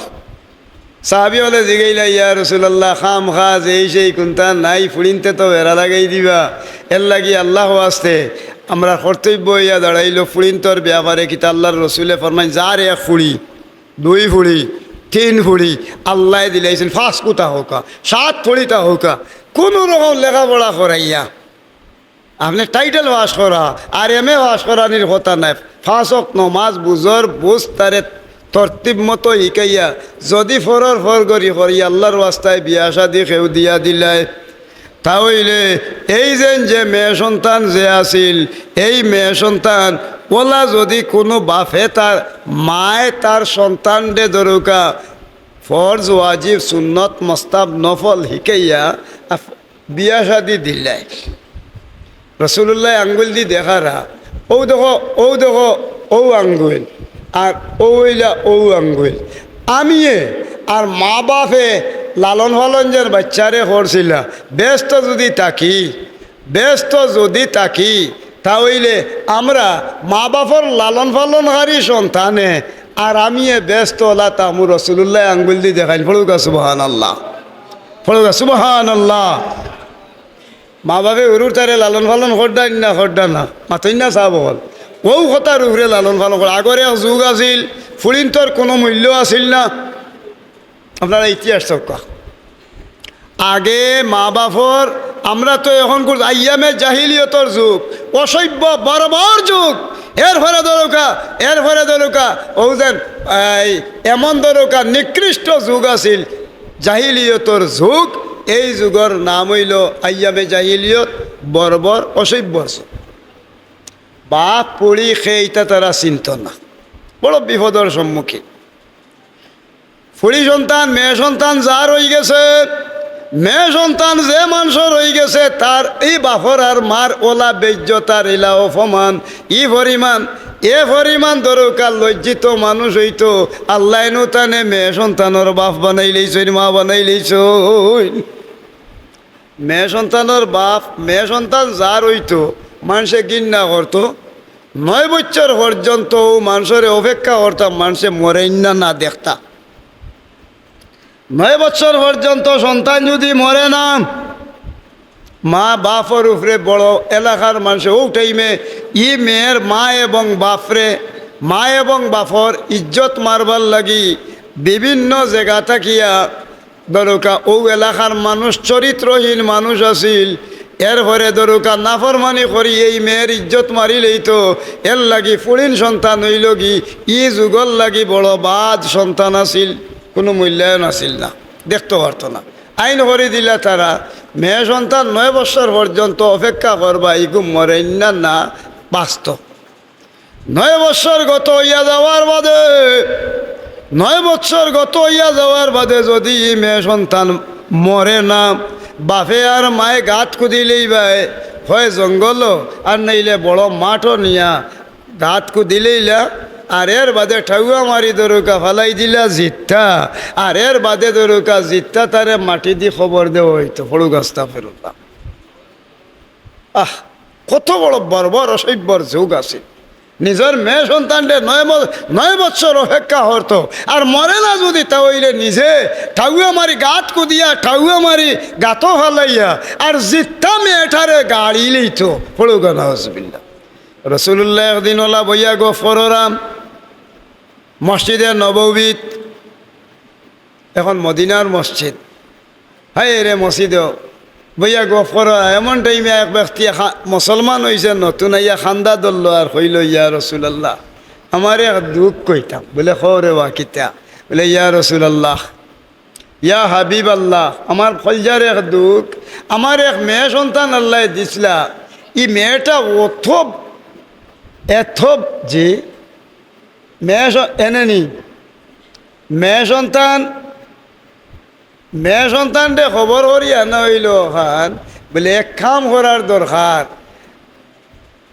সাহাবী অকলে জিগাইলা, "ইয়া রাসুলাল্লাহ, কাম কাজ এই সেই কুন্তা নাই, ফুড়িন্তে তো বেড়া লাগাই দিবা, এরলাগি আল্লার ওয়াস্তে আমরার কর্তব্য অইয়া দাঁড়াইলো ফুড়িন্তর বেয়াপারে কিতা?" আল্লার রসুলে ফরমাইন, "যার এক ফুড়ি, দুই ফুড়ি, তিন ফুড়ি, আল্লায় দিলাইছইন, পাঁচ কুতা হউক্কা, সাত ফুড়িতা হউক্কা, কুনু রকম লেখাপড়া করাইয়া আপনে টাইটেল পাশ করা আর এম এ পাশ করানির কথা নায়, পাঁচ ওয়াক্ত নমাজ বুজর বুজ তারে তরতিব মতো হিকাইয়া, যুদি ফরর ফর করি করি আল্লার ওয়াস্তায় বিয়া শাদি কেউ দিয়া দিলায়, তা অইলে এই যেন যে মেয়ে সন্তান যে আছিল, এই মেয়ে সন্তান অলা যুদি কুনু বাফে তার মায় তার সন্তানরে ধরুক্কা ফরজ, ওয়াজিব, সুন্নত, মুস্তাহাব, নফল হিকাইয়া আফ-, বিয়া শাদি দিলায়।" রাসুলুল্লায় আঙ্গুল দি দেখারা, "অউ দেখো, অউ দেখো, অউ আঙ্গুল, আর অউ অইলা অউ আঙ্গুল।" আমিয়ে আর মা বাফে লালন পালন যেন বাইচ্চারে করছিলা, বেহেস্তো যুদি থাকি, বেহেস্তো যুদি থাকি, তা অইলে আমরা মা বাফর লালন পালনকারী সন্তানে আর আমিয়ে বেহেস্তো অলা থাকমু। রাসুলুল্লায় আঙ্গুল দি দেখাইন। পড়ুক্কা সুবহানাল্লাহ, পড়ুক্কা সুবহানাল্লাহ। মা বাফে হুরুর তারে লালন পালন কররা না, কররা না, মাতইন না সাব অকল। অউ কথার উপরে লালন পালন করা। আগর এক যুগ আছিল, ফুড়িন্তর কুনু মূল্য আছিল না। আপনারা ইতিহাস চাউক্কা। আগে মা বাফর, আমরা তো অখনকুর আইয়ামে জাহিলিয়তর যুগ, অসভ্য বর্বর যুগ। এরপরে ধরুক্কা, এরপরে ধরুক্কা, অউ যেন, এই, এমন ধরুক্কা নিকৃষ্ট যুগ আছিল, জাহিলিয়তর যুগ। এই যুগর নাম অইলো আইয়ামে জাহিলিয়ত, বর্বর, অসভ্যর যুগ। বাফ ফুড়ি কে ইতা তারা চিনতো না, বড় বিপদর সম্মুখীন। ফুড়ি সন্তান, মেয়ে সন্তান যার অইগেছে, মেয়ে সন্তান যে মানষর অইগেছে, তার ই বাফর আর মার অলা বেইজ্জত আর ইলা অপমান, ই পরিমাণ, এ পরিমাণ ধরুক্কা লজ্জিত মানুষ অইতো, আল্লায় নু তানে মেয়ে সন্তানর বাফ বানাইলাইছইন, মা বানাইলাইছইন। মেয়ে সন্তানর বাফ, মেয়ে সন্তান যার অইতো, মানষে ঘিন্না করতো। নয় বছর পর্যন্ত অউ মানষরে অপেক্ষা করতা, মানষে মরেইন না, না দেখতা। নয় বছর পর্যন্ত সন্তান যুদি মরে না, মা বাফর উপরে বড় এলাকার মানষে অউ টাইমে ই মেয়ের মা এবং বাফরে, মা এবং বাফর ইজ্জত মারবার লাগি বিভিন্ন জাগা থাকিয়া ধরুক্কা অউ এলাকার মানুষ চরিত্রহীন মানুষ আছিল। এরপরে ধরুক্কা নাফরমানি করি এই মেয়ের ইজ্জত মারিলাইতো। এরলাগি ফুড়িন সন্তান অইলোগি ই যুগর লাগি বড় বাদ সন্তান আছিল, কুনু মূল্যায়ন আছিল না, দেখতো পারতো না। আইন করি দিলা তারা, মেয়ে সন্তান নয় বছর পর্যন্ত অপেক্ষা করবা, ইগু মরেইন না, না বাঁচতো। নয় বছর গত অইয়া যাওয়ার বাদে, নয় বছর গত অইয়া যাওয়ার বাদে যুদি ই মেয়ে সন্তান মরে না, বাফে আর মায়ে গাত কুদিলাইবায়, হয় জঙ্গলো আর নাইলে বড় মাঠো নিয়া গাত কুদিলাইলা। আর এর বাদে ঠাউয়া মারি দরুকা ফালাই দিলা জিত্তা, আর এর বাদে দরুকা জিত্তা তারে মাটি দি কবর দেওয়া অইতো। পড়ুক আস্তাগফিরুল্লাহ। আহ, কত বড় বর্বর অসভ্যর যুগ আছিল। নিজর মেয়ে সন্তানরে নয় ব-, নয় বৎসর অপেক্ষা করতো, আর মরে না যুদি তা অইলে নিজে ঠাউয়া মারি গাত কুদিয়া, ঠাউয়া মারি গাতো ফালাইয়া, আর জিত্তা মেয়েটারে গাড়ি লইতো। পড়ুক নাউজুবিল্লাহ। রসুলুল্লাহ একদিন অলা বইয়া গফ কররাম মসজিদে নববীত, এখন মদিনার মসজিদ। হায় রে মসজিদো বইয়া গফ কররা, এমন টাইমে এক ব্যক্তি খা-, মুসলমান অইছে নতুন, আইয়া কান্দা ধরলো আর কইলো, "ইয়া রাসূলুল্লাহ, আমার এক দুখ কইতাম।" বলে, "কও রে বা কিতা?" বলে, "ইয়া রাসূলুল্লাহ, ইয়া হাবিবাল্লাহ, আমার কলজার এক দুখ, আমার এক মেয়ে সন্তান আল্লায় দিছলা, ই মেয়েটা অত, এত, জি, মেয়ে স-, এনে নি, মেয়ে সন্তান, মেয়ে সন্তানরে খবর করি আনা অইলো অখান, বলে এক কাম করার দরকার।"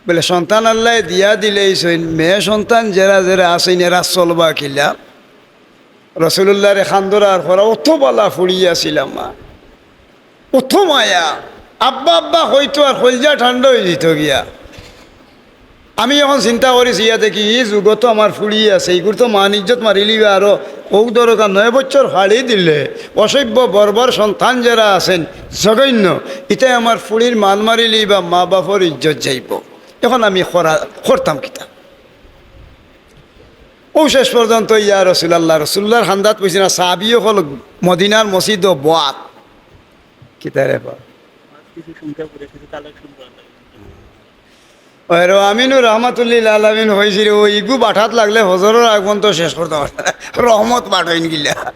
বলে, "সন্তান আল্লায় দিয়া দিলাইছইন, মেয়ে সন্তান যেরা যেরা আছইন, এরা চলবা কিলা?" রসুলুল্লাহরে কান্দরার করা, "অত বালা ফুড়ি আছিল আমার, অত মায়া, আব্বা আব্বা কইতো আর কলজা ঠান্ডা অইযিতো গিয়া।" আমি এখন চিন্তা করিছি, ইয়া দেখি, ই যুগো তো আমার ফুড়ি আছে, ইগুর তো মান ইজ্জত মারিলিবা আরো, অউ দরকার নয় বছর ফাড়ি দিলে, অসভ্য বর্বর সন্তান যেরা আছইন, জঘন্য, ইতায় আমার ফুড়ির মান মারিলিবা, মা বাপর ইজ্জত যাইবো। এখন আমি করা-, করতাম কিতা? অউ শেষ পর্যন্ত ইয়া রাসূলুল্লাহ, রাসূলুল্লাহর কান্দাত বইছে না, সাহাবী অকল মদিনার মসজিদো বওয়াত। কিতা রে বা? ওই রে আমিনু রহমাতুল্লিল আলামিন কইছি রে, "ও ইগু বাটাত লাগলে ফজরর আগ পর্যন্ত শেষ করতাম পারতাম না।" রহমত বাটইন গিলা।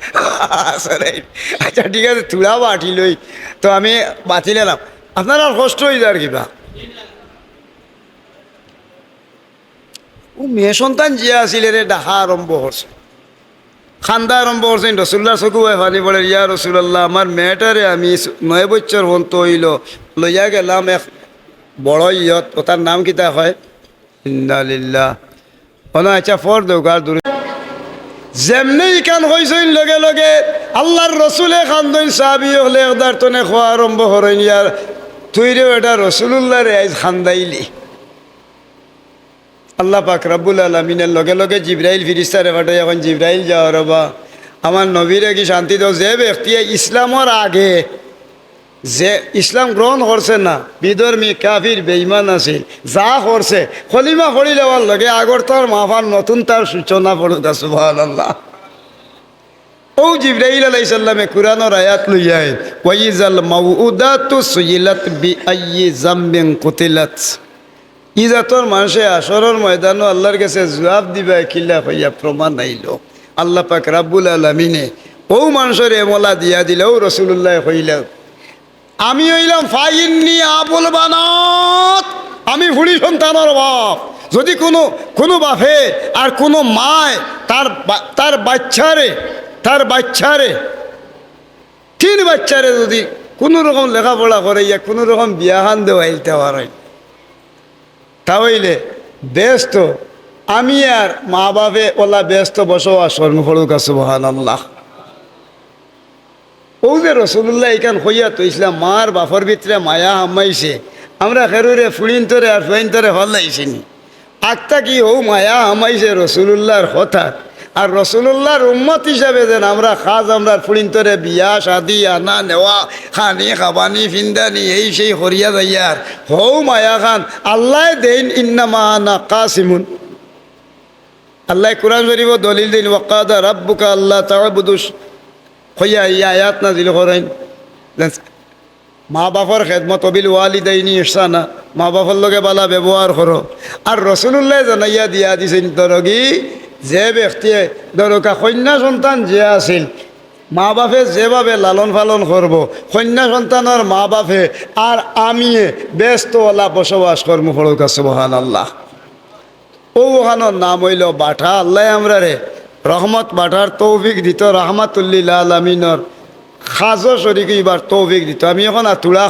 Sorry। আচ্ছা, ঠিক আছে, থুড়া বাটি লই, তো আমি বাতিল এলাম। আপনার আর কষ্ট অই যার কিবা? অউ মেয়ে সন্তান যে আছিল, এরে ডাকা আরম্ভ করছে, কান্দা আরম্ভ করছে। রসুলুল্লাহর চকু বায় পানি পড়ে, "ইয়া রাসূলুল্লাহ, আমার মেয়েটারে আমি নয় বছর পর্যন্ত অইলো, লইয়া গেলাম এক বড় ইয়ত, অতার নাম কিতা কয়?" ইন্না লিল্লাহ। অনো আচ্ছা, ফর দেউক আর দূরে। যেমনে ইখান কইছইন, লগে লগে আল্লাহর রসুলে কান্দইন, সাহাবী অকলে একদার তনে কওয়া আরম্ভ করইন, "ইয়ার তুইরেও এটা রসুলুল্লাহরে আইজ কান্দাইলি।" আল্লাহ পাক রাব্বুল আলামিনের লগে লগে জিব্রাইল ফিরিস্তারে পাঠাইয়া কইন, "জিব্রাইল, যাও রে বা, আমার নবীরে কি শান্তি দেও।" যে ব্যক্তিয়ে ইসলামর আগে, যে ইসলাম গ্রহণ করছে না, বিধর্মী, কাফির, বেঈমান আছিল, যা করছে, কলিমা পড়ি লওয়ার লগে আগর তার মাফ আর নতুন তার সূচনা। পড়ুক সুবহানাল্লাহ। অউ জিব্রাইল আলাইহিস সালামে কুরআনর আয়াত লইয়া আইন, "ওয়াইজাল মাউউদাতু সুইলাত বিআইয়ি যামবিন কুতিলাত।" ই জাতর মানষে হাশরর ময়দানো আল্লাহর গেছে জুয়াব দিবা কিলা কইয়া প্রমাণ আইলো। আল্লাহ পাক রাব্বুল আলামিনে অউ মানষরে এমলা দিয়া দিলা, অউ রসুলুল্লায় কইলা, আমি অইলাম ফাইন্নি আবুল বানাত, আমি ফুড়ি সন্তানর বাপ। যুদি কুনু, কুনু বাপে আর কুনু মায় তার বা-, তার বাইচ্চারে, তার বাইচ্চারে, তিন বাইচ্চারে যুদি কুনু রকম লেখাপড়া করাইয়া কুনু রকম বিয়াখান দেওয়াইলতা পারইন, তা অইলে বেহেস্তো আমি আর মা বাপে অলা বেহেস্তো বসবাস করমু। পড়ুক্কা সুবহানাল্লাহ। অউ যে রসুলুল্লায় ইখান কইয়া থইছলা, মার বাপর ভিতরে মায়া হামাইছে, আমরা কেউরে ফুড়িন্তরে আর ফুয়াইন্তরে ফালাইছি নি। আগ থাকি অউ মায়া হামাইছে রসুলুল্লাহর কথাত। আর রসুলুল্লাহর উম্মত হিসাবে যেন আমরা কাজ, আমরার ফুড়িন্তরে বিয়া, শাদি, আনা, নেওয়া, খানি, খাবানি, ফিন্দানি, এই সেই করিয়া যাইয়ার। অউ মায়াখান আল্লায় দেইন, ইন্নামা আনা কাসিমুন। আল্লায় কুরআন শরীফো দলিল দেইন, "ওয়াকাদা রাব্বুকা আল্লা তা'বুদু", কইয়া ই আয়াত নাজিল করইন। মা বাপর খেদমত, "ওয়াবিল ওয়ালিদাইনি ইহসানা", মা বাপর লগে বালা ব্যবহার করো। আর রসুলুল্লায় জানাইয়া দিয়া দিছইন, ধরোগি, যে ব্যক্তিয়ে, ধরোক্কা কইন্যা সন্তান যে আছিল, মা বাপে যেভাবে লালন পালন করবো, কইন্যা সন্তানর মা বাপে আর আমিয়ে বেহেস্তো অলা বসবাস করমু। পড়ুক্কা সুবহানাল্লাহ। অউ অখানর নাম অইলো বাটা। আল্লায় আমরারে রহমত বাটার তৌফিক দিতো, রাহমাতুল্লিল আলামিনর কাজো শরিক অইবার তৌফিক দিতো। আমি অখন আর থুড়া